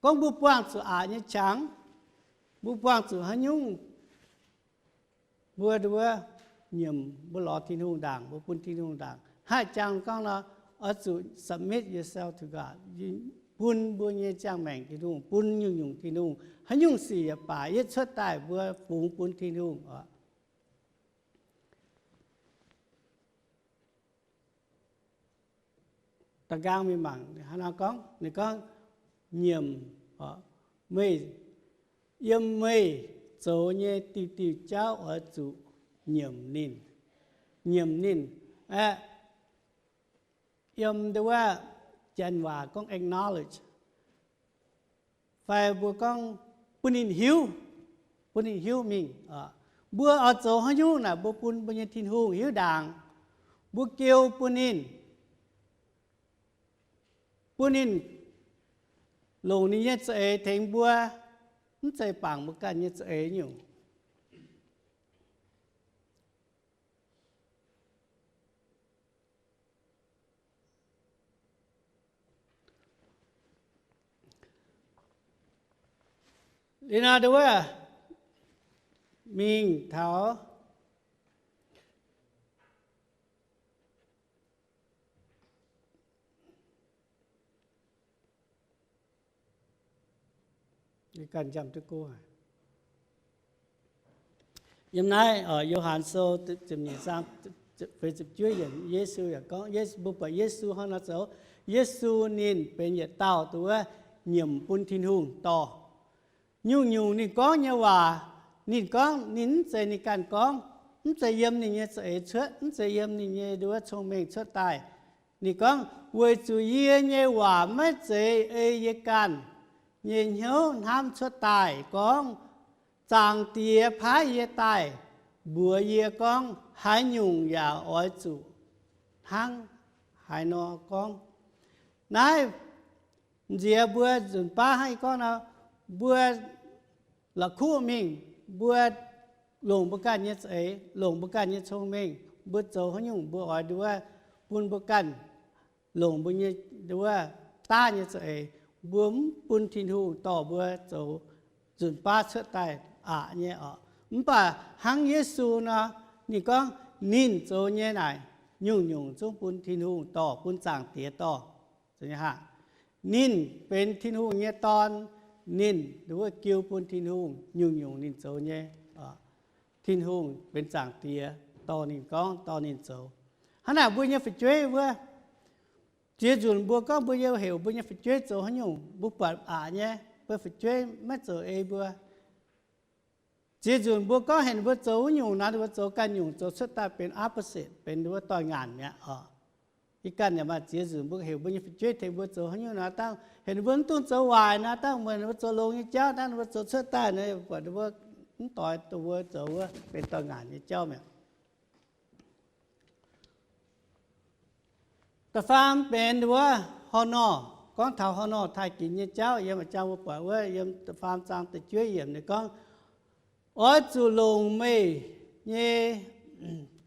Gorngv mbuo buangh zuqc aqc nyei qangx, mbuo buangh zuqc haaix nyungc, mbuo nduov nyiemc, mbuo lorz Tin-Hungh ndaangc, mbuo bun Tin-Hungh ndaangc. Haih jangx gorngv nor, oix zuqc submit yourself to God, bun mbuo nyei ziangh maengc Tin-Hungh, bun nyungc-nyungc Tin-Hungh. Haaix nyungc sic yaac baac, yie cuotv daaih mbuo fungx bun Tin-Hungh oc. Da'nqaang mingh mangc, ninh gorngv, nyiemc, meih, yiem meih zoux nyei diuh diuh jauv oix zuqc nyiemc ninh. Nyiemc ninh aeqv, yiem nduov wuov janx waac gorngv acknowledge, fai mbuo gorngv bun ninh hiuv, bun ninh hiuv mingh. Mbuo oix zoux haaix nyungc naaic mbuo bun mbuo nyei Tin-Hungh hiuv ndaangc. Mbuo jiu bun ninh, bun ninh longc ninh nyei za'eix tengx mbuo, mv zeiz bangc mbuo ganh nyei za'eix nyungc. Liuz nor nduov, mingh taux Yiem naaiv Yo^han Sou ziepc nyeic zaang feix ziepc juov yiemc, Yesu yaac gorngv, mbuo buatc Yesu hnangv nor zoux. Yesu ninh benx yietc dauh nduov nyiemc bun Tin-Hungh dorh. Nyungc-nyungc ninh gorngv nyei waac, ninh gorngv ninh mv zeiz ninh ganh gorngv, mv zeiz yiem ninh nyei za'eix cuotv, mv zeiz yiem ninh nyei nduov cong-mengh cuotv daaih. Ninh gorngv, weic zuqc yie nyei waac maiv zeiz ei yie ganh nyei hnyouv hnamv cuotv daaih gorngv, Zaangc Diex paaiv yie daaih mbuox yie gorngv, haaix nyungc yaac oix zuqc hnangv haaix nor gorngv. Naaiv nziex mbuo nzunc baav hnangv yie gorngv nor, mbuo la'kuqv mingh, mbuo longc mbuo ganh nyei za'eix, longc mbuo ganh nyei cong-mengh, mbuo zoux haaix nyungc mbuo oix nduov bun mbuo ganh longc mbuo nyei nduov daav nyei za'eix, mbuo mv bun Tin-Hungh dorh mbuo zoux nzunc baav cuotv daaih aqc nyei oc. Mv baac hnangv Yesu nor, ninh gorngv ninh zoux nyei naaic, nyungc-nyungc zungv bun Tin-Hungh dorh, bun Zaangc Diex dorh. Ninh benx Tin-Hungh nyei Dorn, ninh nduov jiu bun Tin-Hungh, nyungc-nyungc ninh zoux nyei, Tin-Hungh benx Zaangc Diex dorh ninh gorngv, dorh ninh zoux. Hnangv naaic mbuo nyei fu'jueiv wuov, ziex nzunc mbuo gorngv mbuo nyei heuc mbuo nyei fu'jueiv zoux haaix nyungc, mbuo buatc aqc nyei, mbuo fu'jueiv maiv zoux ei mbuo. Ziex nzunc mbuo gorngv heuc mbuo zoux wuov nyungc naaic, mbuo zoux ganh nyungc, zoux cuotv daaih benx opposite, benx wuov doix-ngaanc mi'aqv oc. Ih ganh yaac maaih ziex nzunc mbuo heuc mbuo nyei fu'jueiv tengx mbuo zoux haaix nyungc naaic, dangh heuc ninh mbuo mv dungx zoux waaic naaic, dangh meih ninh mbuo zoux longx nyei jauv, dangh ninh mbuo zoux cuotv daaih naaic, buatc ninh mbuo mv doix duqv mbuo zoux wuov benx doix-ngaanc nyei jauv mi'aqv. Da'faam benx wuov honor, gorngv taux honor taaih ginx nyei jauv, yiem a'jang mbuo buatc wuov yiem da'faam zaang da'juov yiemc ninh gorngv, oix zuqc longc meih nyei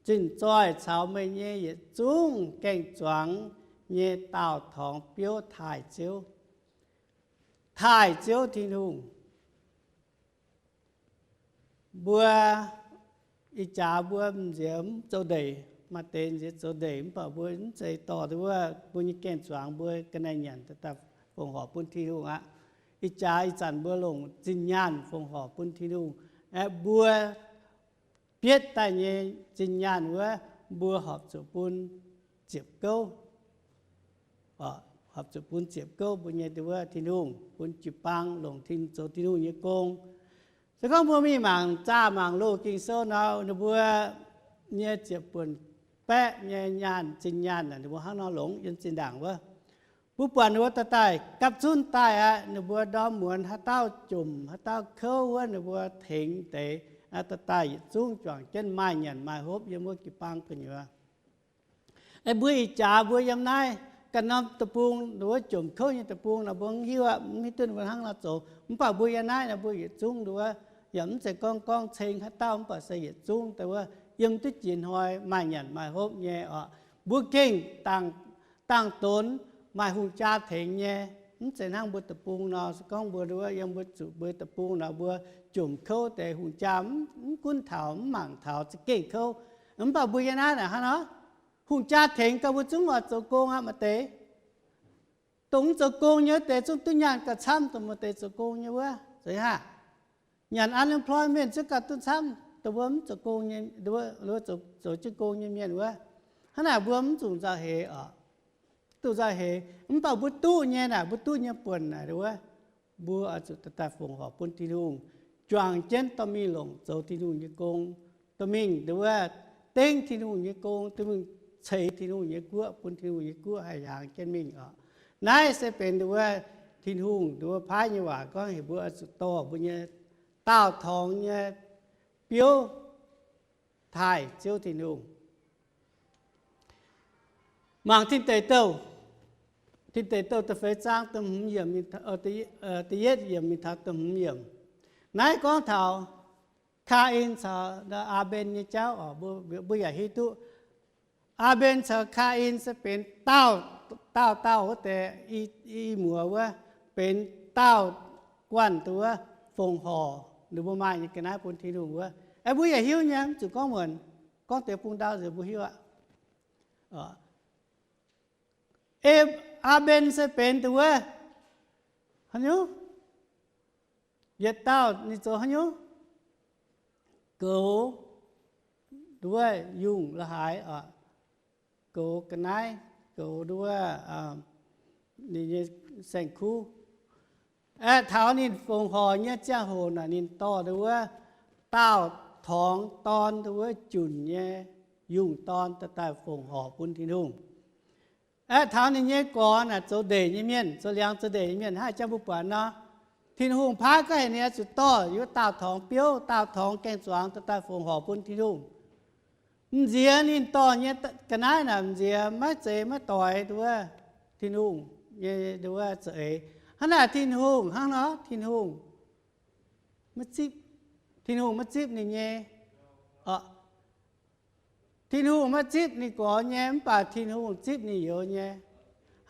zinh zoih caux meih nyei yietc zungv gaeng-zuangx nyei daauh torngx biouv taaih Ziouv. Taaih Ziouv Tin-Hungh. Mbuo ih jaax mbuo nziex mv zoux ndeic, maaih deix nziex zoux ndeic mv baac mbuo mv zeiz dorh wuov mbuo nyei gaeng-zuangx mbuo ga'naaiv nyanc daaih fongc horc bun Tin-Hungh aqv. Ih jaax ih zanc mbuo longc zinh nyaanh fongc horc bun Tin-Hungh. Aeqv, mbuo bietv daaih nyei zinh nyaanh wuov, mbuo horpc zuqc bun ziepc gouv, horpc zuqc bun ziepc gouv mbuo nyei wuov Tin-Hungh, bun jiu-baang longc Tin, zoux Tin-Hungh nyei gong. Se gorngv mbuo mingh mangc zaah mangc loz Ging-Sou nor, ninh mbuo nyei ziepc buonc baeqv nyei nyaanh, zinh nyaanh naaic, ninh mbuo hnangv nor longx yiem zinh ndaangc wuov. Mbuo buatc ninh mbuo daaih daaih gapv zunv daaih aqv, ninh mbuo ndorm muonz haaix dauh jomc, haaix dauh kouv wuov, ninh mbuo tengx deix daaih daaih yietc zungv juangc jienv maaih nyanc maaih hopv yiem wuov jiu-baang gu'nyuoz. Aeqv, mbuo ih jaax mbuo yiem naaiv ganh norm deic-bung, ninh mbuo jomc kouv nyei deic-bung nor, mbuo mv hiuv aqv, mv hiuv duqv ninh mbuo hnangv nor zoux. Mv baac mbuo yiem naaiv nor, mbuo yietc zungv nduov, yaac mv zeiz gorngv gorngv ceng haaix dauh, mv baac se yietc zungv deix wuov yiem duqv jiex hnoi maaih nyanc maaih hopv nyei oc. Mbuo gengh dangh donx maaih hungh jaa tengx nyei. Mv zeiz hnangv mbuo deic-bung nor, se gorngv mbuo nduov yiem mbuo zuqc mbuo deic-bung nor, mbuo jomc kouv deix hungh jaa mv gunv taux, mv mangc taux, za'gengh kouv. Mv baac mbuo yiem naaiv naaic hnangv nor, hungh jaa tengx gauh mbuo zungv oix zoux gong aqv. Maaih deix dongh mv zoux gong nyei wuov deix zungv duqv nyaanh gauh camv dongh maaih deix zoux gong nyei wuov. Zeiz haah? Nyanc unemployment zungv gauh duqv camv dongh mbuo mv zoux gong nyei, zoux jienv gong nyei mienh wuov. Hnangv naaic mbuo mv zuqc nzauh heix oc. Duqv nzauh heix, mv baac mbuo duqv nyei naaic, mbuo duqv nyei buonc naaic wuov, mbuo oix zuqc daaih daaih fongc horc bun Tin-Hungh, juangc jienv dorh mingh longc zoux Tin-Hungh nyei gong, dorh mingh nduov dengv Tin-Hungh nyei gong, dorh mingh ceix Tin-Hungh nyei guoqv, bun Tin-Hungh nyei guoqv haih hiaangx jienv mingh oc. Naaiv se benx nduov Tin-Hungh nduov paaiv nyei waac gorngv heuc mbuo oix zuqc dorh mbuo nyei daauh torngx nyei biouv taaih Ziouv Tin-Hungh. Mangc Tin Deic Douh, Tin Deic Douh da'feix zaang da'hmz yiemc, da'yietv yiemc mingh taux da'hmz yiemc. Naaiv gorngv taux Kaa^in caux Aa^mben nyei jauv oc. Mbuo yaac hiuv duqv Aa^mben caux Kaa^in se benx dauh dauh dauh wuov deix i muoz wuov, benx dauh guanh dongh wuov fongc horc ninh mbuo maaih nyei ga'naaiv bun Tin-Hungh wuov. Aeqv, mbuo yaac hiuv nyei, mv zuqc gorngv muonc, gorngv deix bung ndau nzengc mbuo hiuv aqv. Aa^mben se benx dongh wuov haaix nyungc? Yietc dauh ninh zoux haaix nyungc? Goux nduov yungh la'haaix, goux ga'naaiv, goux nduov ninh nyei saeng-kuv. Aeqv, taux ninh fongc horc nyei ziangh hoc naaic, ninh dorh nduov daauh torngx dorn, nduov junc nyei yungh dorn daaih daaih fongc horc bun Tin-Hungh. Aeqv, taux ninh nyei gorx naaic zoux ndeic nyei mienh, zoux liangx zoux ndeic nyei mienh, hnangv jang mbuo buatc nor, Tin-Hungh paaiv gorngv heuc ninh oix zuqc dorh wuov daauh torngx biouv, daauh torngx gaeng-zuangx daaih daaih fongc horc bun Tin-Hungh. M'nziex ninh dorh nyei ga'naaiv naaic, m'nziex maiv zeiz maiv doix nduov Tin-Hungh nyei nduov za'eix. Hnangv naaic Tin-Hungh hnangv nor, Tin-Hungh maiv zipv, Tin-Hungh maiv zipv ninh nyei Tin-Hungh maiv zipv ninh gorx nyei, mv baac Tin-Hungh zipv ninh youz nyei.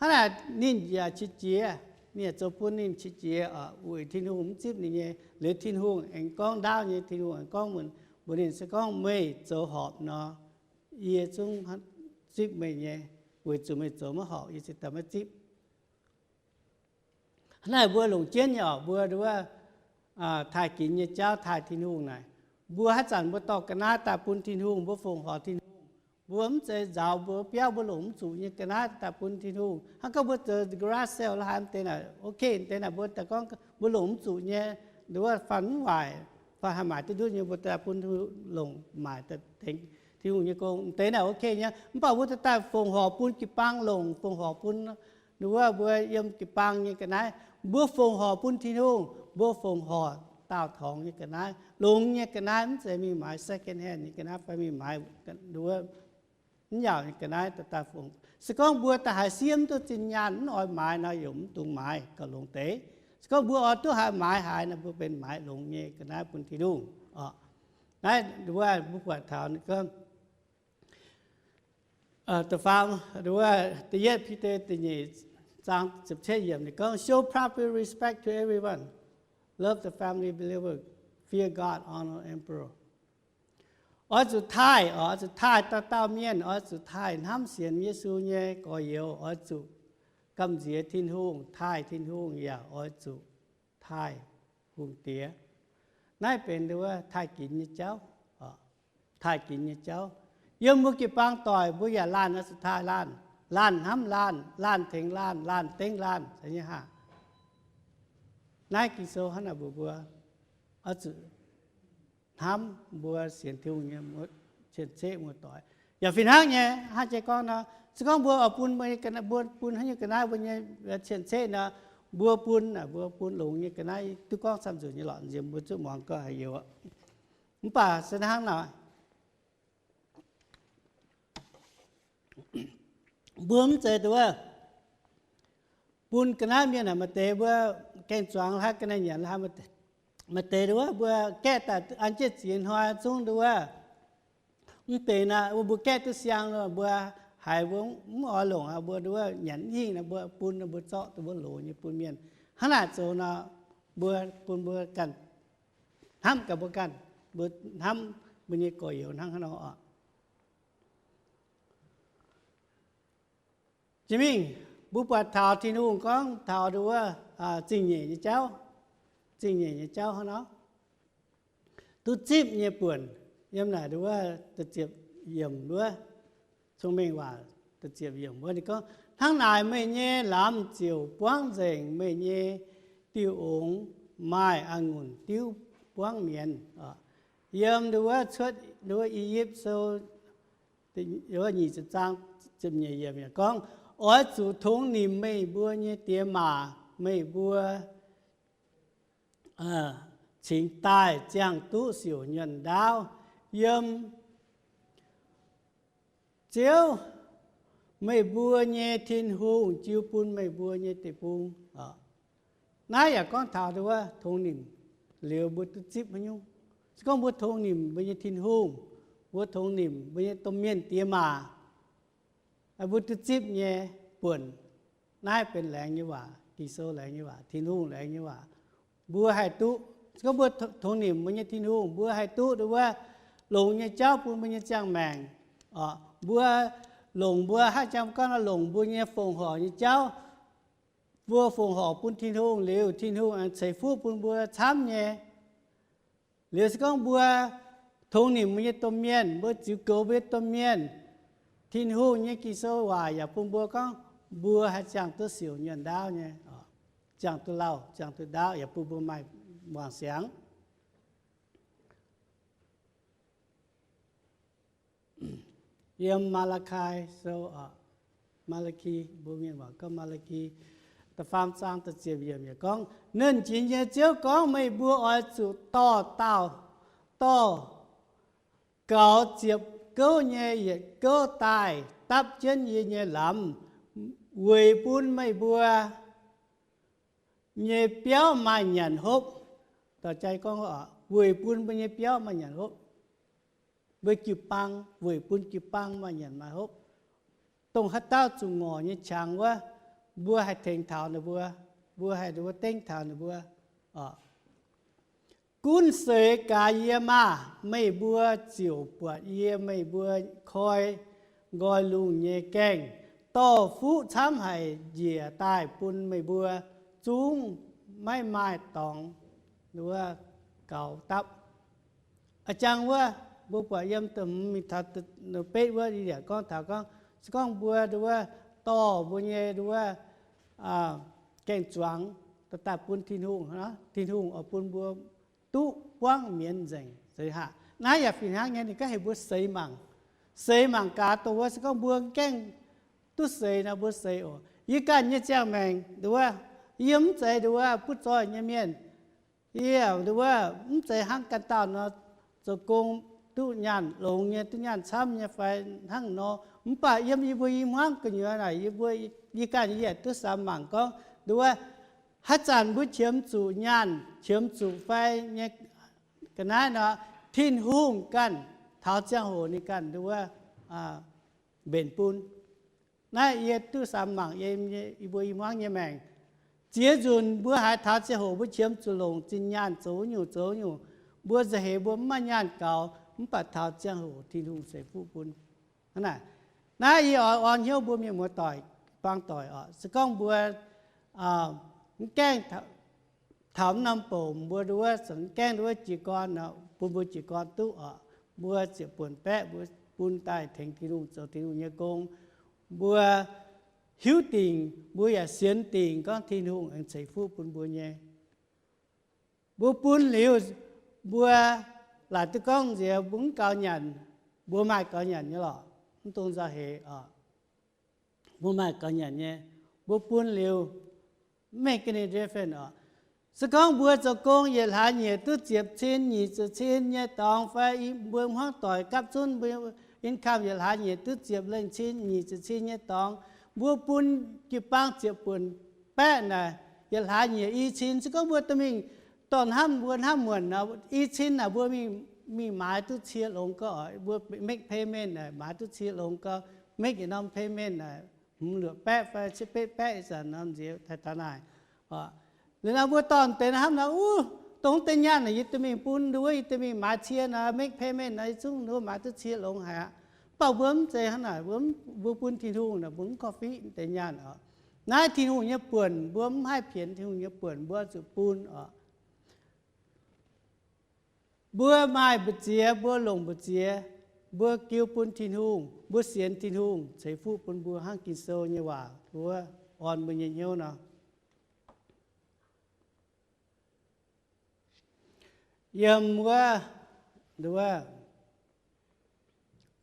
Hnangv naaic ninh yaac qiex jiez, ninh yaac zoux bun ninh qiex jiez oc, weic Tin-Hungh mv zipv ninh nyei. Liuz Tin-Hungh aengx gorngv ndaauv nyei, Tin-Hungh aengx gorngv mbuox ninh se gorngv, meih zoux horpc nor, yie zungv zipv meih nyei. Weic zuqc meih zoux maiv horpc, yie ziouc daaih maiv zipv. Hnangv naaic mbuo longc jienv nyei oc, mbuo nduov taaih ginx nyei jauv taaih Tin-Hungh naaic, mbuo haaix zanc mbuo dorh ga'naaiv daaih bun Tin-Hungh, mbuo fongc horc Tin-Hungh, mbuo mv zeiz nzaaux mbuo biauv, mbuo longc mv zuqc nyei ga'naaiv daaih bun Tin-Hungh. Hnangv gorngv mbuo zoux garage sale la'haaix deix naaic, ok, deix naaic mbuo daaih gorngv mbuo longc mv zuqc nyei, nduov fanh mv waaic, fanh haih maaic duqv ndutv nyei, mbuo daaih bun Tin-Hungh longc maaic daaih tengx Tin-Hungh nyei gong, deix naaic ok nyei. Mv baac mbuo daaih fongc horc bun jiu-baang longc, fongc horc bun nduov mbuo yiem jiu-baang nyei ga'naaiv, mbuo fongc horc bun Tin-Hungh, mbuo fongc horc daauh torngx nyei ga'naaiv, longx nyei ga'naaiv, mv zeiz mingh maaiz second hand nyei ga'naaiv fai mingh maaiz nduov mv yaauc nyei ga'naaiv daaih daaih fongc. Se gorngv mbuo daaih haiz siev mv duqv zinh nyaanh mv oix maaiz nor, yaac mv dungx maaiz, gauh longx deix. Se gorngv mbuo oix duqv haiz maaiz haiz nor, mbuo benx maaiz longx nyei ga'naaiv bun Tin-Hungh. Naaiv mbuo buatc taux da'faam, nduov da'yietv Bide da'nyeic zaang ziepc cietv yiemc ninh gorngv, show proper respect to everyone, love the family, believer, fear God, honor emperor. Oix zuqc taaih, oix zuqc taaih dauh dauh mienh, oix zuqc taaih hnamv sienx Yesu nyei gorx-youz, oix zuqc gamh nziex Tin-Hungh, taaih Tin-Hungh, yaac oix zuqc taaih hungh diex. Naaiv benx nduov taaih ginx nyei jauv. Taaih ginx nyei jauv. Yiem mbuo jiu-baang doic mbuo yaac laanh oix zuqc taaih laanh, laanh hnamv laanh, laanh tengx laanh, laanh dengv laanh, zeiz nyei haah? Naaiv Ging-Sou hnangv naaic mbuox mbuo, oix zuqc hnamv mbuo sienx Tin-Hungh nyei cien-ceqv muoz-doic. Yaac fih hnangv nyei, hnangv jiex gorngv nor, se gorngv mbuo oix bun, mbuo bun haaix nyungc ga'naaiv mbuo nyei cien-ceqv nor, mbuo bun, mbuo bun longx nyei ga'naaiv duqv gorngv camv nzunc nyei lorqc, nziex mbuo zuqc muangx gau haic youz. Mv baac se hnangv naaic, mbuo mv zeiz nduov bun ga'naaiv mienh naaic, maaih deix mbuo gaeng-zuangx hlaax, ga'naaiv nyanc hlaax, maaih deix nduov mbuo gaeqv daaih an jienv ziex hnoi zungv nduov mv deix naaic, mbuo gaeqv duqv siang, mbuo haiz mbuo mv oix longc, mbuo nduov nyanc hingh naaic, mbuo bun, mbuo zorqv duqv mbuo loz nyei bun mienh. Hnangv naaic zoux nor, mbuo bun mbuo ganh hnamv gaax mbuo ganh, mbuo hnamv mbuo nyei gorx-youz hnangv haaix nor oc. Jiex mingh mbuo buatc taux Tin-Hungh gorngv taux nduov zingh nyeic nyei jauv, zingh nyeic nyei jauv hnangv nor, duqv zipv nyei buonc. Yiem naaic nduov da'ziepc yiemc wuov, Cong-Mengh Waac da'ziepc yiemc wuov ninh gorngv, hnangv naaic meih nyei lamz ziouc buangv nzengc, meih nyei diuh ongx maaih a'ngunc diuv buangv mienz. Yiem nduov Cuotv, nduov I^yipv Sou nyic ziepc zaang ziepc nyeic yiemc yaac gorngv, oix zuqc tongx nimc meih mbuo nyei diex maac, meih mbuo cingx daaih ziangh duqv siouc nyuonh ndaauv. Yiem Ziouv, meih mbuo nyei Tin-Hungh jiu bun meih mbuo nyei deic-bung. Naaiv yaac gorngv taux nduov tongx nimc liuz mbuo duqv zipv haaix nyungc. Se gorngv mbuo tongx nimc mbuo nyei Tin-Hungh, mbuo tongx nimc mbuo nyei domh mienh diex maac, mbuo duqv zipv nyei buonc. Naaiv benx laengz nyei waac, Ging-Sou laengz nyei waac, Tin-Hungh laengz nyei waac. Mbuo haih duqv, se gorngv mbuo tongx nimc mbuo nyei Tin-Hungh, mbuo haih duqv nduov longx nyei jauv bun mbuo nyei ziangh maengc. Mbuo longc mbuo haaix jangx gorngv longc mbuo nyei fongc horc nyei jauv, mbuo fongc horc bun Tin-Hungh liuz, Tin-Hungh aengx ceix fuqv bun mbuo camv nyei. Liuz se gorngv mbuo tongx nimc mbuo nyei domh mienh, mbuo ziux goux mbuo nyei domh mienh, Tin-Hungh nyei Ging-Sou waac yaac bun mbuo gorngv mbuo haih ziangh duqv siouc nyuonh ndaauv nyei, ziangh duqv lauh, ziangh duqv ndaauv, yaac bun mbuo maaih wangc siangx. Yiem Maa^laa^kai Sou, Maa^laa^ki, mbuo mienh waac gorngv Maa^laa^ki, da'faam zaang da'ziepc yiemc yaac gorngv, Nernh Jiex nyei Ziouv gorngv, meih mbuo oix zuqc dorh dauh, dorh gaux ziepc gouv nyei yietc gouv daaih dapv jienv yie nyei lamz, weic bun meih mbuo nyei biauv maaih nyanc hopv. Weic bun mbuo nyei biauv maaih nyanc hopv. Mbuo jiu-baang, weic bun jiu-baang maaih nyanc maaih hopv. Dongh haaix dauh zuqc ngorc nyei qangx wuov, mbuo haih tengx taux ninh mbuo, mbuo haih nduov dengv taux ninh mbuo. Gunv seix gaax yie maah! Meih mbuo ziouc buatc yie, meih mbuo koi nqoi lungh nyei gaengh, dorh fuqv camv haic njiec daaih bun meih mbuo, zungv maiv maaih dorngx wuov gaux dapv. A'jang wuov, mbuo buatc yiem da'hmz mingh taux da'betv wuov, yaac gorngv taux gorngv, se gorngv mbuo nduov dorh mbuo nyei nduov gaeng-zuangx daaih bun Tin-Hungh, Tin-Hungh oix bun mbuo duqv buangv mienz nzengc. Naaiv yaac fih hnangv nyei, ninh gorngv heuc mbuo seix mangc. Seix mangc gaax dongh wuov, se gorngv mbuo gaengh duqv seix nor, mbuo seix oc. Yie ganh nyei ziangh maengc nduov, yie mv zeiz nduov butv zoih nyei mienh. Yie nduov mv zeiz hnangv ganh dauh nor, zoux gong duqv nyaanh longx nyei, duqv nyaanh camv nyei fai hnangv nor. Mv baac yiem yie mbuo i hmuangv gu'nyuoz naaic, yie mbuo, yie ganh yie yaac duqv samx mangc gorngv nduov haaix zanc mbuo qiemx zuqc nyaanh, qiemx zuqc fai nyei ga'naaiv nor, Tin-Hungh ganh taux ziangh hoc ninh ganh nduov mbenc bun. Naaiv yie duqv samx mangc yiem yie mbuo i hmuangv nyei maengc. Ziex nzunc mbuo haiz taux ziangh hoc mbuo qiemx zuqc longc zinh nyaanh zoux nyungc zoux nyungc, mbuo nza'heix mbuo mv maaih nyaanh gaux, mv baac taux ziangh hoc Tin-Hungh ceix fuqv bun. Hnangv naaic, naaiv yie oix orn hnyouv mbuo mienh muoz-doic, baang doic oc. Se gorngv mbuo mv gaengh taux mv norm bouc, mbuo nduov za'gengh nduov jiez gorn, bun mbuo jiez gorn duqv oc, mbuo ziouc buonc baeqv mbuo bun daaih tengx Tin-Hungh zoux Tin-Hungh nyei gong. Mbuo hiuv dingc, mbuo yaac sienx dingc gorngv Tin-Hungh aengx ceix fuqv bun mbuo nyei. Mbuo bun liuz, mbuo Laaic duqv gorngv nziex mbuo mv gaux nyanc, mbuo maaih gaux nyanc nyei lorqc, mv dungx nzauh heix oc. Mbuo maaih gaux nyanc nyei, mbuo bun liuz, make any difference oc. Se gorngv mbuo zoux gong yietc hlaax nyieqc duqv ziepc cin, nyic ziepc cin nyei dorngx fai mbuo hmuangv doic gapv zunv mbuo income yietc hlaax nyieqc duqv ziepc lengh cin, nyic ziepc cin nyei dorngx, mbuo bun jiu-baang ziepc buonc baeqv naaic, yietc hlaax nyieqc i cin. Se gorngv mbuo dorh mingh dorh hnamv, mbuo hnamv muonc nor, i cin naaic mbuo mingh, mingh maaiz duqv cie longx gau oc. Mbuo make payment naaic maaiz duqv cie longx gau, make yietc norm payment naaic hmz luoqc baeqv fai cietv betv baeqv ih zanc norm nziex taux naaic. Liuz nor mbuo dorh deix hnamv nor, uv, dongh deix nyaanh naaic yie dorh mingh bun nduov, yie dorh mingh maaiz cie nor, make payment nor, yie zungv nduov maaiz duqv cie longx haic aqv. Mv baac mbuo mv zeiz hnangv naaic, mbuo, mbuo bun Tin-Hungh naaic mbuo mv korv-fiqv deix nyaanh oc. Naaiv Tin-Hungh nyei buonc, mbuo mv haih pienx Tin-Hungh nyei buonc, mbuo zuqc bun oc. Mbuo maaih mbu'ziex, mbuo longc mbu'ziex, mbuo giu bun Tin-Hungh, mbuo sienx Tin-Hungh ceix fuqv bun mbuo hnangv Ging-Sou nyei waac wuov orn mbuo nyei hnyouv nor. Yiem wuov, nduov,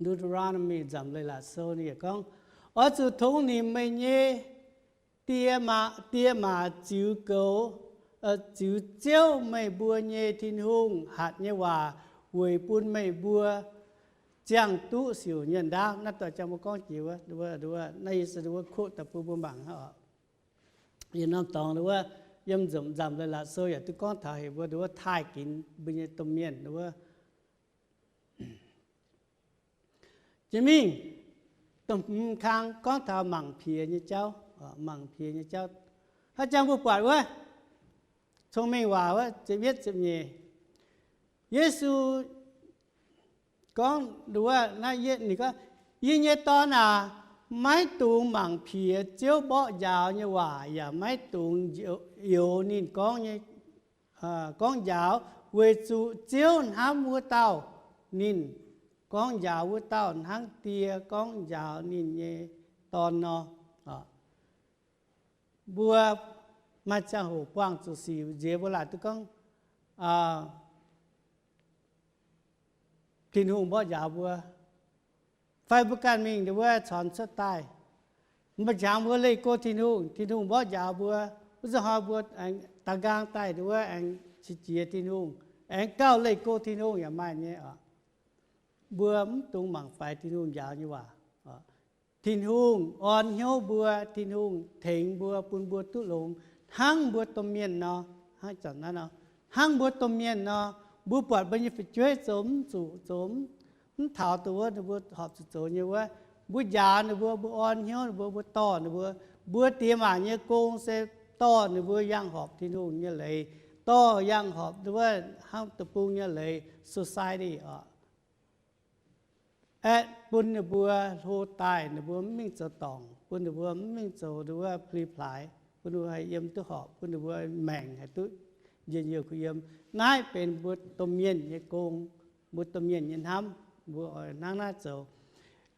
Deuteronomy nzamc leiz-latc sou ninh yaac gorngv, oix zuqc tongx nimc meih nyei die maa, die maac ziux goux, ziux Ziouv, meih mbuo nyei Tin-Hungh hatc nyei waac weic bun meih mbuo ziangh duqv siouc nyei ndaauv. Naaiv doic jang mbuo gorngv jiex wuov, naaiv yie se wuov quote daaih bun mbuo mangc hnangv oc. Yiem norm dorngx nduov, yiem nzamc leiz-latc sou yaac duqv gorngv taux heuc mbuo nduov taaih ginx mbuo nyei domh mienh nduov. Jiex mingh, dongh hmz kang gorngv taux mangc piex nyei jauv, mangc piex nyei jauv. Haaix jang mbuo buatc wuov, Cong-Mengh Waac wuov, ziepc yietv ziepc nyeic, Yesu gorngv nduov, naaiv ninh gorngv, Yie nyei dorn aac, maiv dungx mangc piex Ziouv mborqv njaaux nyei waac, yaac maiv dungx youx ninh gorngv nyei, gorngv njaaux, weic zuqc Ziouv hnamv wuov dauh ninh gorngv njaaux wuov dauh hnangv die gorngv njaaux ninh nyei dorn nor. Mbuo maaih ziangh hoc buangh zuqc sic nziex mbuo laaic duqv gorngv, Tin-Hungh mborqv njaaux mbuo, fai mbuo ganh mingh nduov wuov corc cuotv daaih, mbuo qangx mbuo leih go Tin-Hungh, Tin-Hungh mborqv njaaux mbuo, wuov zanc hnoi mbuo aengx daaux nqaang daaih nduov wuov aengx qiex jiez Tin-Hungh, aengx gauh leih go Tin-Hungh yaac maaih nyei oc. Mbuo mv dungx mangc faix Tin-Hungh njaaux nyei waac. Tin-Hungh orn hnyouv mbuo, Tin-Hungh tengx mbuo, bun mbuo duqv longx hnangv mbuo domh mienh nor. Hnangv zanc naaiv nor, hnangv mbuo domh mienh nor, mbuo buatc mbuo nyei fu'jueiv zoux mv zuqc, zoux mv taux dongh wuov ninh mbuo horpc zuqc zoux nyei wuov, mbuo njaaux ninh mbuo, mbuo orn hnyouv ninh mbuo, mbuo dorh ninh mbuo. Mbuo diex maac nyei gong se dorh ninh mbuo yangh horpc Tin-Hungh nyei leiz, dorh yangh horpc wuov hnangv deic-bung nyei leiz, society oc. Aeqv, bun ninh mbuo hlo daaih, ninh mbuo mv mingh zoux dorngc, bun ninh mbuo mv mingh zoux nduov wuov pli-plaaix, bun ninh mbuo haih yiem duqv horpc, bun ninh mbuo maengc haih duqv njien-youh kuh yiem. Naaiv benx mbuo domh mienh nyei gong, mbuo domh mienh nyei hnamv, mbuo oix hnangv naaiv zoux.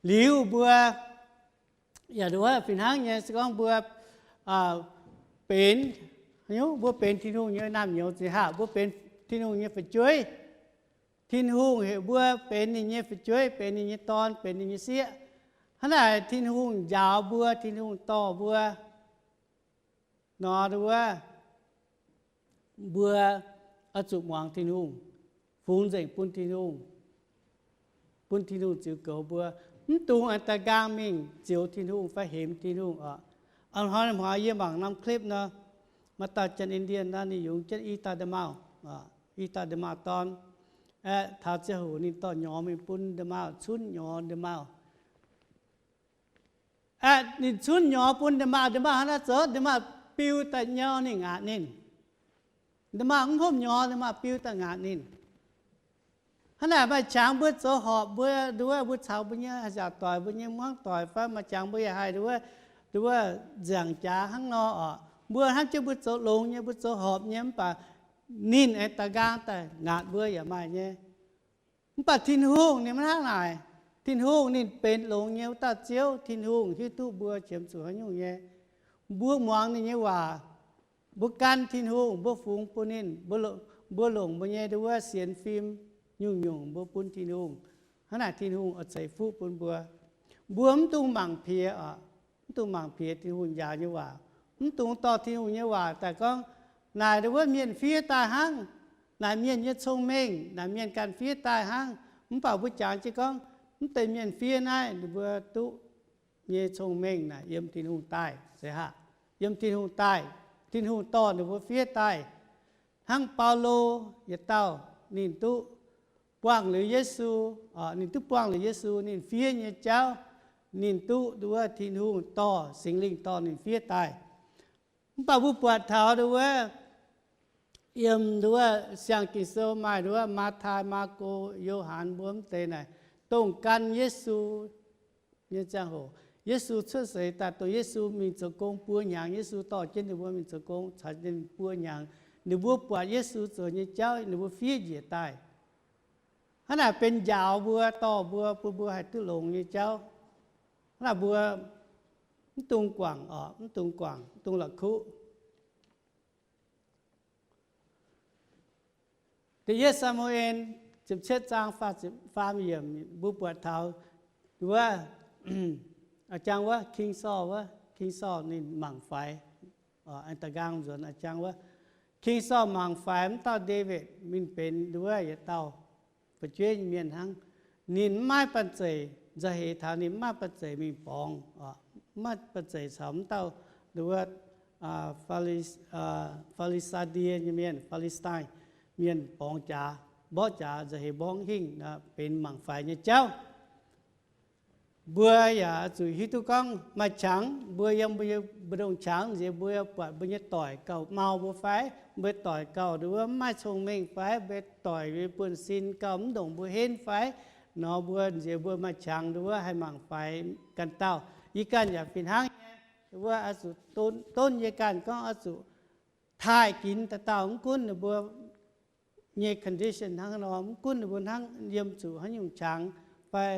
Liuz mbuo yaac nduov wuov fih hnangv nyei, se gorngv mbuo benx, mbuo benx Tin-Hungh nyei naamh nyouz nziex haah, mbuo benx Tin-Hungh nyei fu'jueiv. Tin-Hungh heuc mbuo benx ninh nyei fu'jueiv, benx ninh nyei dorn, benx ninh nyei sieqv. Hnangv naaic Tin-Hungh njaaux mbuo, Tin-Hungh dorh mbuo nor, nduov wuov, mbuo oix zuqc muangx Tin-Hungh, fungx nzengc bun Tin-Hungh, bun Tin-Hungh ziux goux mbuo. Mv dungx aengx daaux nqaang mingh zioux Tin-Hungh fai hemx Tin-Hungh oc. A'hnoi hmz yie mangc norm clip nor, maaih dauh janx-Indien nor, ninh yungz jienv i dauh nda'maauh, i dauh nda'maauh dorn. Aeqv, taux ziangh hoc ninh dorh nyorx mingh bun nda'maauh cunv nyorx nda'maauh. Aeqv, ninh cunv nyorx bun nda'maauh, nda'maauh hnangv naaiv zoux, nda'maauh biu daaih nyau ninh, ngaatc ninh. Nda'maauh mv hopv nyorx, nda'maauh biu daaih ngaatc ninh. Hnangv naaic maaih qangx mbuo zoux horpc mbuo, nduov wuov, mbuo caux mbuo nyei haaix nziaauc doic, mbuo nyei hmuangv doic fai maaih qangx mbuo yaac haih nduov wuov, nduov wuov nziangc jaax hnangv nor oc. Mbuo hnamv jienv mbuo zoux longx nyei, mbuo zoux horpc nyei, mv baac ninh aengx daaux nqaang daaih ngaatc mbuo yaac maaih nyei. Mv baac Tin-Hungh ninh maiv hnangv naaic. Tin-Hungh ninh benx longx nyei wuov dauh Ziouv. Tin-Hungh hiuv duqv mbuo qiemx zuqc haaix nyungc nyei. Mbuo muangx ninh nyei waac, mbuo gan Tin-Hungh, mbuo fungx bun ninh, mbuo longc mbuo nyei nduov wuov sienx fim, nyungc-nyungc mbuo bun Tin-Hungh. Hnangv naaic Tin-Hungh oix ceix fuqv bun mbuo. Mbuo mv dungx mangc piex oc, mv dungx mangc piex Tin-Hungh njaaux nyei waac, mv dungx dorh Tin-Hungh nyei waac daaih gorngv, naaic ndau wuov mienh fiev daaih hnangv, naaic mienh nyei cong-mengh, naaic mienh ganh fiev daaih hnangv. Mv baac mbuo jangx jienv gorngv, mv deix mienh fiev naaiv ninh mbuo duqv nyei cong-mengh naaic yiem Tin-Hungh daaih, se haac, yiem Tin-Hungh daaih. Tin-Hungh dorh ninh mbuo fiev daaih. Hnangv Baulo yietc dauh ninh duqv buangh liuz Yesu, ninh duqv buangh liuz Yesu ninh fiev nyei jauv, ninh duqv nduov Tin-Hungh dorh, Singx Lingh dorh ninh fiev daaih. Mv baac mbuo buatc taux nduov, yiem nduov Siang-Ging-Sou maaih nduov Matv^taai, Maako, Yo^han mbuo mv deix naaic, dongh gan Yesu nyei ziangh hoc, Yesu cuotv seix daaih, dongh Yesu mingh zoux gong buo hnyangx, Yesu dorh jienv ninh mbuo mingh zoux gong caux ninh buo hnyangx, ninh mbuo buatc Yesu zoux nyei jauv, ninh mbuo fiev njiec daaih. Hnangv naaic benx njaaux mbuo, dorh mbuo, bun mbuo haih duqv longx nyei jauv. Hnangv naaic mbuo mv dungx guangc oc, mv dungx guangc, mv dungx la'kuqv. Da'yietv Saa^mu^en ziepc cietv zaang faam yiemc, mbuo buatc taux wuov, a'jang wuov King Saul wuov, King Saul ninh mangc faix, aengx da'nqaang nzuonx a'jang wuov, King Saul mangc faix wuov dauh Ndaawitv mingh benx wuov yietc dauh fu'jueiv nyei mienh hnangv. Ninh mv maaih banh zeic, nzauh heix taux ninh mv maaih banh zeic mingh borngz, mv maaih banh zeic caux wuov dauh nduov Faa^li^saa^die nyei mienh, Faa^li^saa^die Mienh borngz jaax, mborqv jaax, nzauh heix mborqv hingh, benx mangc faix nyei jauv. Mbuo yaac oix zuqc hiuv duqv gorngv maaih qangx, mbuo yiem mbuo nyei mbu'ndongx qangx nziex mbuo buatc mbuo nyei doic gauh mau mbuo fai, mbuo doic gauh nduov mv maaih cong-mengh fai, mbuo doic nyei buonv-sin gauh mv ndongc mbuo henv fai, nor mbuo nziex mbuo maaih qangx nduov haih mangc faix ganh dauh. Yie ganh yaac fih hnangv nyei, nduov oix zuqc donv yie ganh gorngv oix zuqc taaih ginx dauh dauh, mv gunv ninh mbuo nyei condition hnangv nor, mv gunv ninh mbuo hnangv yiem zuqc haaix nyungc qangx fai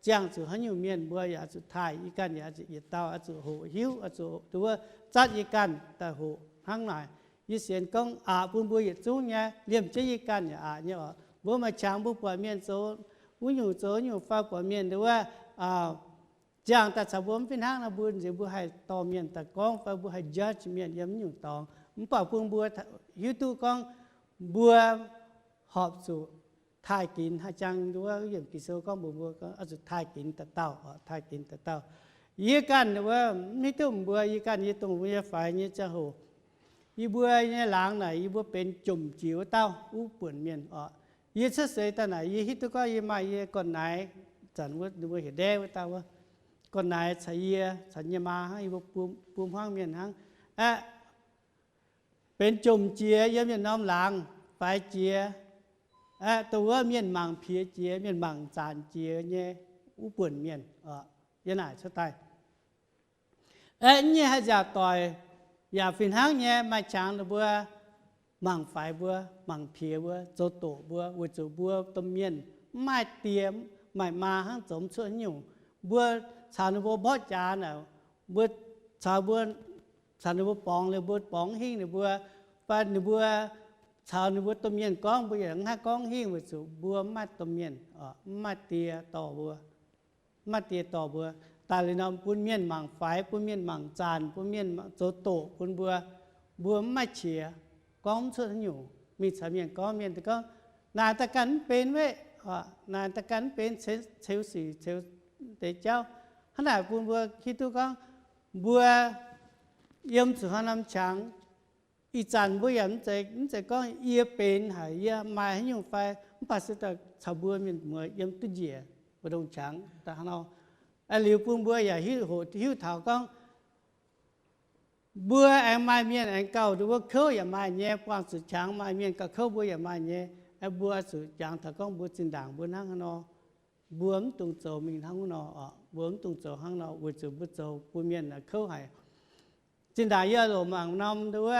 ziangh zuqc haaix nyungc mienh, mbuo yaac zuqc taaih. Yie ganh yaac yietc dauh oix zuqc hoqc hiuv, oix zuqc nduov zatv yie ganh daaih hoqc hnangv naaic. Yie sienx gorngv aqc bun mbuo yietc zungv nyei, liemh jienv yie ganh yaac aqc nyei oc. Mbuo maaih qangx mbuo buatc mienh zoux wuov nyungc zoux wuov nyungc fai buatc mienh nduov ziangh daaih caux mbuo mv fih hnangv nor, mbuo nziex mbuo haih dorh mienh daaih gorngv fai mbuo haih judge mienh yiem wuov nyungc dorngx. Mv baac bun mbuo hiuv duqv gorngv mbuo horpc zuqc taaih ginx. Haaix jangx nduov yiemc Ging-Sou gorngv mbuox mbuo oix zuqc taaih ginx dauh dauh, taaih ginx dauh dauh. Yie ganh wuov mv hiuv duqv mbuo, yie ganh yie dongh mbuo nyei faix nyei ziangh hoc, yie mbuo nyei laangz naaic yie mbuo benx jomc jiex wuov dauh wuov buonc mienh oc. Yie cuotv seix daaih naaic yie hiuv duqv gorngv yie maaih yie gorn-naaiv, zanc wuov ninh mbuo heuc Ndeiv wuov dauh wuov, gorn-naaiv caux yie caux yie nyei maa hnangv, yie mbuo bum hmuangv mienh hnangv. Aeqv, benx jomc jiex yiem mienh norm laangz faix jiex, aeqv, dongh wuov mienh mangc piex jiex, mienh mangc zaanc jiex nyei wuov buonc mienh, yie naaic cuotv daaih. Aeqv, nyei haih nziaauc doic yaac fih hnangv nyei, maaih qangx ninh mbuo mangc faix mbuo, mangc piex mbuo, zoux doqc mbuo, weic zuqc mbuo domh mienh mv maaih die, maaih maa hnangv, zoux mv cuotv haaix nyungc. Mbuo caux ninh mbuo mborqv jaax naaic, mbuo caux mbuo, caux ninh mbuo borngz liuz mbuo borngz mv hingh ninh mbuo, fai ninh mbuo caux ninh mbuo domh mienh gorngv mbuo yaac mv haih gorngv hingh weic zuqc mbuo mv maaih domh mienh, mv maaih die dorh mbuo. Mv maaih die dorh mbuo. Daaih liuz nor bun mienh mangc faix, bun mienh mangc zaanc, bun mienh zoux doqc bun mbuo, mbuo mv maaih qiex, gorngv mv cuotv haaix nyungc. Mingh caux mienh gorngv, mienh gorngv, naaic daaih ganh mv benx weqv, naaic daaih ganh mv benx, ceux sic ceux deix jauv. Hnangv naaic bun mbuo hiuv duqv gorngv mbuo yiem zuqc haaix norm qangx. Ih zanc mbuo yaac mv zeiz gorngv yie benx haic, yie maaih haaix nyungc fai, mv baac se daaih caux mbuo mienh muoz yiem duqv njiec mbu'ndongx qangx daaih hnangv nor. Aeqv, liuz bun mbuo yaac hiuv, hoqc hiuv taux gorngv mbuo aengx maaih mienh aengx gauh nduov kouv yaac maaih nyei, buangh zuqc qangx maaih mienh gauh kouv mbuo yaac maaih nyei. Aeqv, mbuo zuqc jangx taux gorngv mbuo zinh ndaangc mbuo hnangv haaix nor, mbuo mv dungx zoux mingh hnangv nor oc. Mbuo mv dungx zoux hnangv nor weic zuqc mbuo zoux bun mienh kouv haic. Zinh ndaangc yie loc mangc norm nduov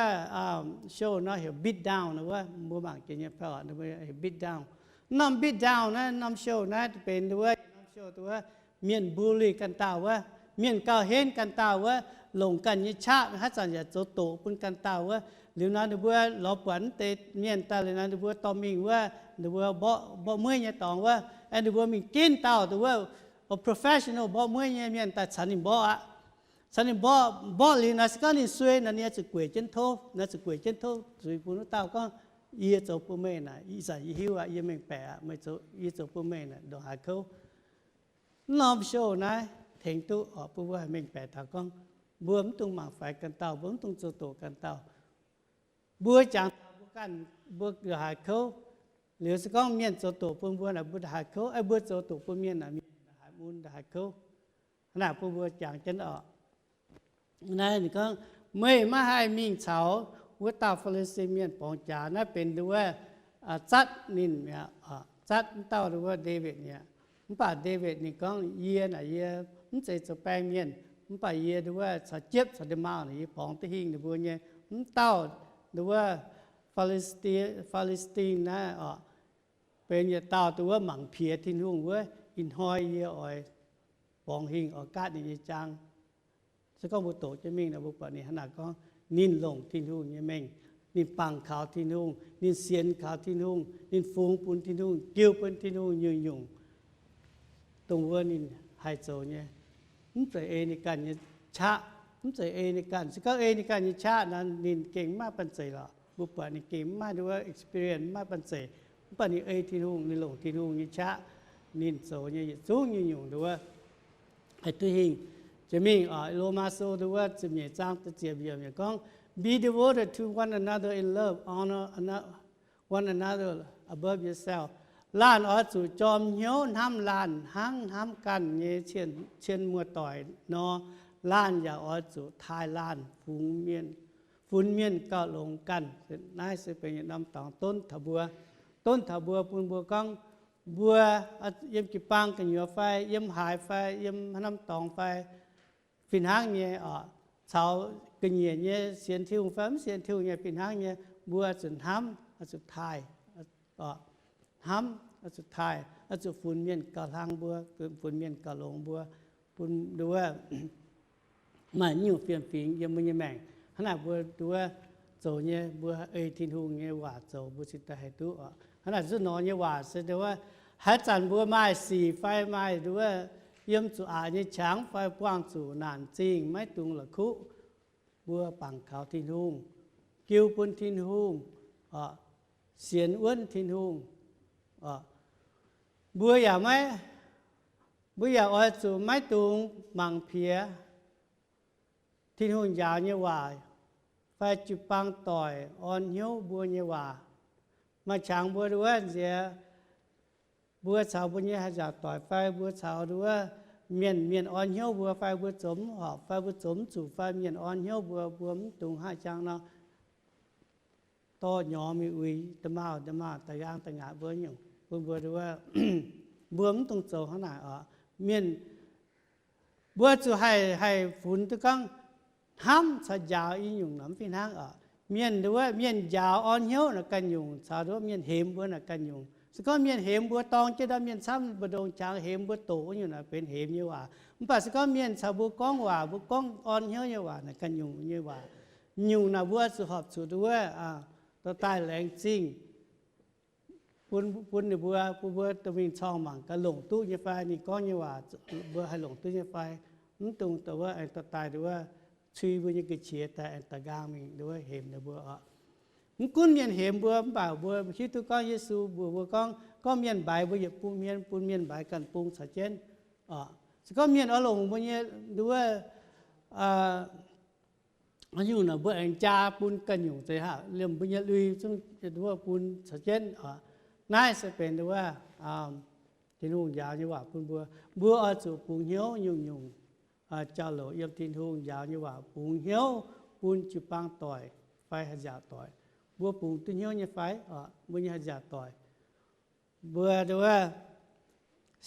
show nor heuc Beat Down wuov, mbuo mangc jiex nyei fai oc, heuc Beat Down. Norm Beat Down naaiv, norm show naaiv benx nduov norm show wuov, mienh bully ganh dauh wuov, mienh gauh henv ganh dauh wuov, longc ganh nyei qaqv haaix zanc yaac zoux doqc bun ganh dauh wuov. Liuz nor ninh mbuo lorz buatc mv deix mienh daaih liuz nor ninh mbuo dorh mingh wuov ninh mbuo mborqv mueiv nyei dorngx wuov, ninh mbuo mingh ginv dauh dongh wuov professional mborqv mueiv nyei mienh daaih caux ninh mborqv aqv. Caux ninh mborqv, mborqv liuz naaic se gorngv ninh suei nor, ninh oix zuqc gueic jienv tov, ninh oix zuqc gueic jienv tov zuiz bun wuov dauh gorngv, yie zoux bun meih naaic, ih zanc yie hiuv aqv, yie mengh baeqc aqv, meih zoux, yie zoux bun meih naaic ndongc haaix kouv. Mv norm show naaiv tengx duqv oc, bun mbuo haih mengh baeqc taux gorngv, mbuo mv dungx mangc faix ganh dauh, mbuo mv dungx zoux doqc ganh dauh. Mbuo jangx taux mbuo ganh, mbuo ndongc haaix kouv, liuz se gorngv mienh zoux doqc bun mbuo naaic mbuo ndongc haaix kouv, mbuo zoux doqc bun mienh naaic mienh ndongc haaix mun, ndongc haaix kouv. Hnangv naaic bun mbuo jangx jienv oc. Naaiv ninh gorngv, meih maiv haih mingh caux wuov dauh Fi^li^stin mienh borngz jaax. Naaiv benx nduov zatv ninh mi'aqv, zatv wuov dauh nduov Ndaawitv mi'aqv. Mv baac Ndaawitv ninh gorngv, yie naaic yie mv zeiz zoux baeng mienh, mv baac yie nduov caux jiepv caux ndeic-maauh naaic yie borngz duqv hingh ninh mbuo nyei. Mv dauh nduov Fi^li^stin naaiv oc, benx yietc dauh nduov mangc piex Tin-Hungh wuov. Ih hnoi yie oix borngz hingh oix gaatv ninh nyei jaang. Se gorngv mbuo doqc jienv mingh nor, mbuo buatc ninh hnangv naaic gorngv, ninh longc Tin-Hungh nyei mengh, ninh bangc kaux Tin-Hungh, ninh sienx kaux Tin-Hungh, ninh fungx bun Tin-Hungh, jiu bun Tin-Hungh nyungc-nyungc dongh wuov ninh haih zoux nyei. Mv zeiz ei ninh ganh nyei qaqv, mv zeiz ei ninh ganh. Se gorngv ei ninh ganh nyei qaqv nor, ninh gengh mv maaih banh zeic lorqc. Mbuo buatc ninh gengh mv maaih nduov experience, mv maaih banh zeic. Mv baac ninh ei Tin-Hungh, ninh longc Tin-Hungh nyei qaqv, ninh zoux nyei yietc zungv nyungc-nyungc nduov haih duqv hingh. Jiex mingh oc, Lomaa Sou nduov ziepc nyeic zaang da'ziepc yiemc gorngv, be devoted to one another in love, honor one another above yourself. Laanh oix zuqc jorm hnyouv hnamv laanh hnangv hnamv ganh nyei cien muoz-doic nor. Laanh yaac oix zuqc taaih laanh, funx mienh gauh longx ganh. Naaiv se benx yietc norm dorngx donv taux mbuo, donv taux mbuo bun mbuo gorngv, mbuo yiem jiu-baang gu'nyuoz fai yiem haaix fai yiem haaix norm dorngx fai fih hnangv nyei oc, caux ga'nyiec nyei sienx Tin-Hungh fai mv sienx Tin-Hungh nyei fih hnangv nyei, mbuo zuqc hnamv, zuqc taaih, hnamv, zuqc taaih, zuqc funx mienh gauh hlang mbuo, funx mienh gauh longx mbuo, bun nduov maaih nyungc fiem-fingx yiem mbuo nyei maengc. Hnangv naaic mbuo nduov zoux nyei, mbuo ei Tin-Hungh nyei waac zoux, mbuo cingx daaih haih duqv oc. Hnangv naaic zuqc nor nyei waac se nduov, haaix zanc mbuo maaih sic fai maaih nduov yiem zuqc aqc nyei qangx fai buangh zuqc naanc zingh maiv dungx la'kuqv, mbuo bangc kaux Tin-Hungh, jiu bun Tin-Hungh, sienx wuonv Tin-Hungh. Mbuo yaac maiv, mbuo yaac oix zuqc maiv dungx mangc piex Tin-Hungh njaaux nyei waac fai jiu-baang doic orn hnyouv mbuo nyei waac. Maaih qangx mbuo nduov nziex, mbuo caux mbuo nyei haih nziaauc doic fai mbuo caux nduov mienh, mienh orn hnyouv mbuo fai mbuo zoux mv horpc fai mbuo zoux mv zuqc fai mienh orn hnyouv mbuo, mbuo mv dungx haih jangx nor, dorh nyorx mingh uix nda'maauh, nda'maauh da'yaang da'ngaatc mbuo nyungc bun mbuo nduov, mbuo mv dungx zoux hnangv naaic oc. Mienh, mbuo zuqc haih, haih funx duqv gorngv hnamv caux njaaux i nyungc nor mv fih hnangv oc. Mienh nduov, mienh njaaux orn hnyouv naaic ganh nyungc, caux nduov mienh hemx mbuo naaic ganh nyungc. Se gorngv mienh hemx mbuo dorng jienv ndorm mienh camv mbu'ndongx qangx hemx mbuo doqc wuov nyungc naaic benx hemx nyei waac. Mv baac se gorngv mienh caux mbuo gorngv waac, mbuo gorngv orn hnyouv nyei waac naaic ganh nyungc nyei waac. Nyungc naaic mbuo zuqc horpc zuqc nduov dorh daaih laengz zingh bun, bun ninh mbuo, bun mbuo dorh mingh corng mangc gaax longc duqv nyei fai, ninh gorngv nyei waac mbuo haih longc duqv nyei fai. Mv dungx dorh wuov aengx dorh daaih nduov cui mbuo nyei ga'qiex daaih aengx daaih nqaang mingh nduov hemx ninh mbuo oc. Mv gunv mienh hemx mbuo mv baac mbuo hiuv duqv gorngv Yesu mbuox mbuo gorngv, gorngv mienh mbaix mbuo yietc bung hmien, bun mienh mbaix ganh bung caux jienv oc. Se gorngv mienh oix longc mbuo nyei nduov haaix nyungc naaic mbuo aengx jaa bun ganh nyungc zeiz haac, liemh mbuo nyei lui zungv nduov bun caux jienv oc. Naaiv se benx nduov Tin-Hungh njaaux nyei waac bun mbuo. Mbuo oix zuqc bungx hnyouv nyungc-nyungc jauv-louc yiem Tin-Hungh njaaux nyei waac bungx hnyouv bun jiu-baang doic fai haih nziaauc doic. Mbuo bungx duqv hnyouv nyei fai? Mbuo nyei haih nziaauc doic, mbuo nduov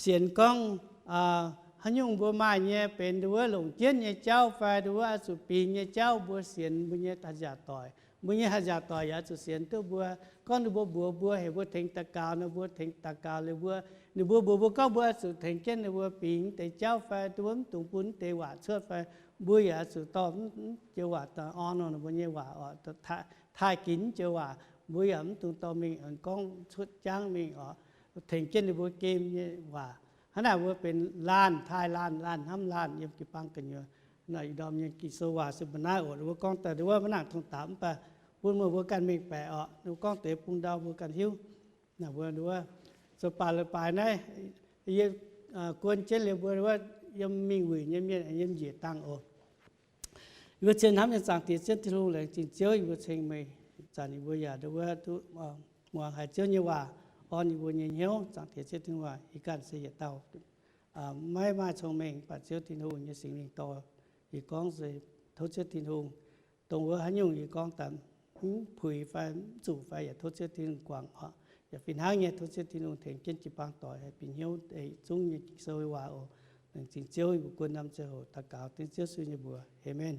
sienx gorngv haaix nyungc mbuo maaih nyei benx nduov longc jienv nyei jauv fai nduov oix zuqc bingx nyei jauv, mbuo sienx mbuo nyei haih nziaauc doic. Mbuo nyei haih nziaauc doic yaac oix zuqc sienx duqv mbuo. Gorngv ninh mbuo mbuox mbuo heuc mbuo tengx daux gaux nor, mbuo tengx daux gaux liuz mbuo, ninh mbuo mbuox mbuo gorngv mbuo oix zuqc tengx jienv ninh mbuo bingx deix jauv fai nduov mv dungx bun mv deix waac cuotv fai, mbuo yaac oix zuqc dorh mv joux waac daaih orn nor ninh mbuo nyei waac oc, taaih ginx mv joux waac. Mbuo yaac mv dungx dorh mingh gorngv cuotv jangv mingh oc, tengx jienv ninh mbuo gem nyei waac. Hnangv naaic mbuo benx laanh taaih laanh, laanh hnamv laanh yiem jiu-baang gu'nyuoz. Naaiv ih ndorm nyei Ging-Sou waac se mbuo naaiv oc, ninh mbuo gorngv daaih nduov maiv nangc tongx daux, mv baac bun meih mbuo ganh mengh baeqc oc. Ninh mbuo gorngv deix bung ndau mbuo ganh hiuv. Naaiv mbuo nduov, zoux baac leiz-baaix naaiv, yie guon jienv liuz mbuo nduov yiem mingh wuic nyei mienh yiem njiec dangh oc. Yie mbuo cien hnamv nyei Zaangc Diex Ziouv Tin-Hungh, laengz zingh Ziouv yie mbuo ceng meih, zanc yie mbuo yaac nduov duqv muangx haiz Ziouv nyei waac, orn yie mbuo nyei hnyouv. Zaangc Diex Ziouv Tin-Hungh aac, yie ganh se yietc dauh maiv maaih cong-mengh, mv baac Ziouv Tin-Hungh nyei Singx Lingh dorh yie gorngv se tov Ziouv Tin-Hungh, dongh wuov haaix nyungc yie gorngv daaih mv puix fai mv zuqc fai yaac tov Ziouv Tin-Hungh guangc oc. Yaac fih hnangv nyei tov Ziouv Tin-Hungh tengx jienv jiu-baang doic haih bieqc hnyouv yietc zungv nyei Ging-Sou waac oc. Laengz zingh Ziouv, yie mbuo guon norm ziangh hoc daux gaux dengv Ziouv Yesu nyei mbuox. Aamen.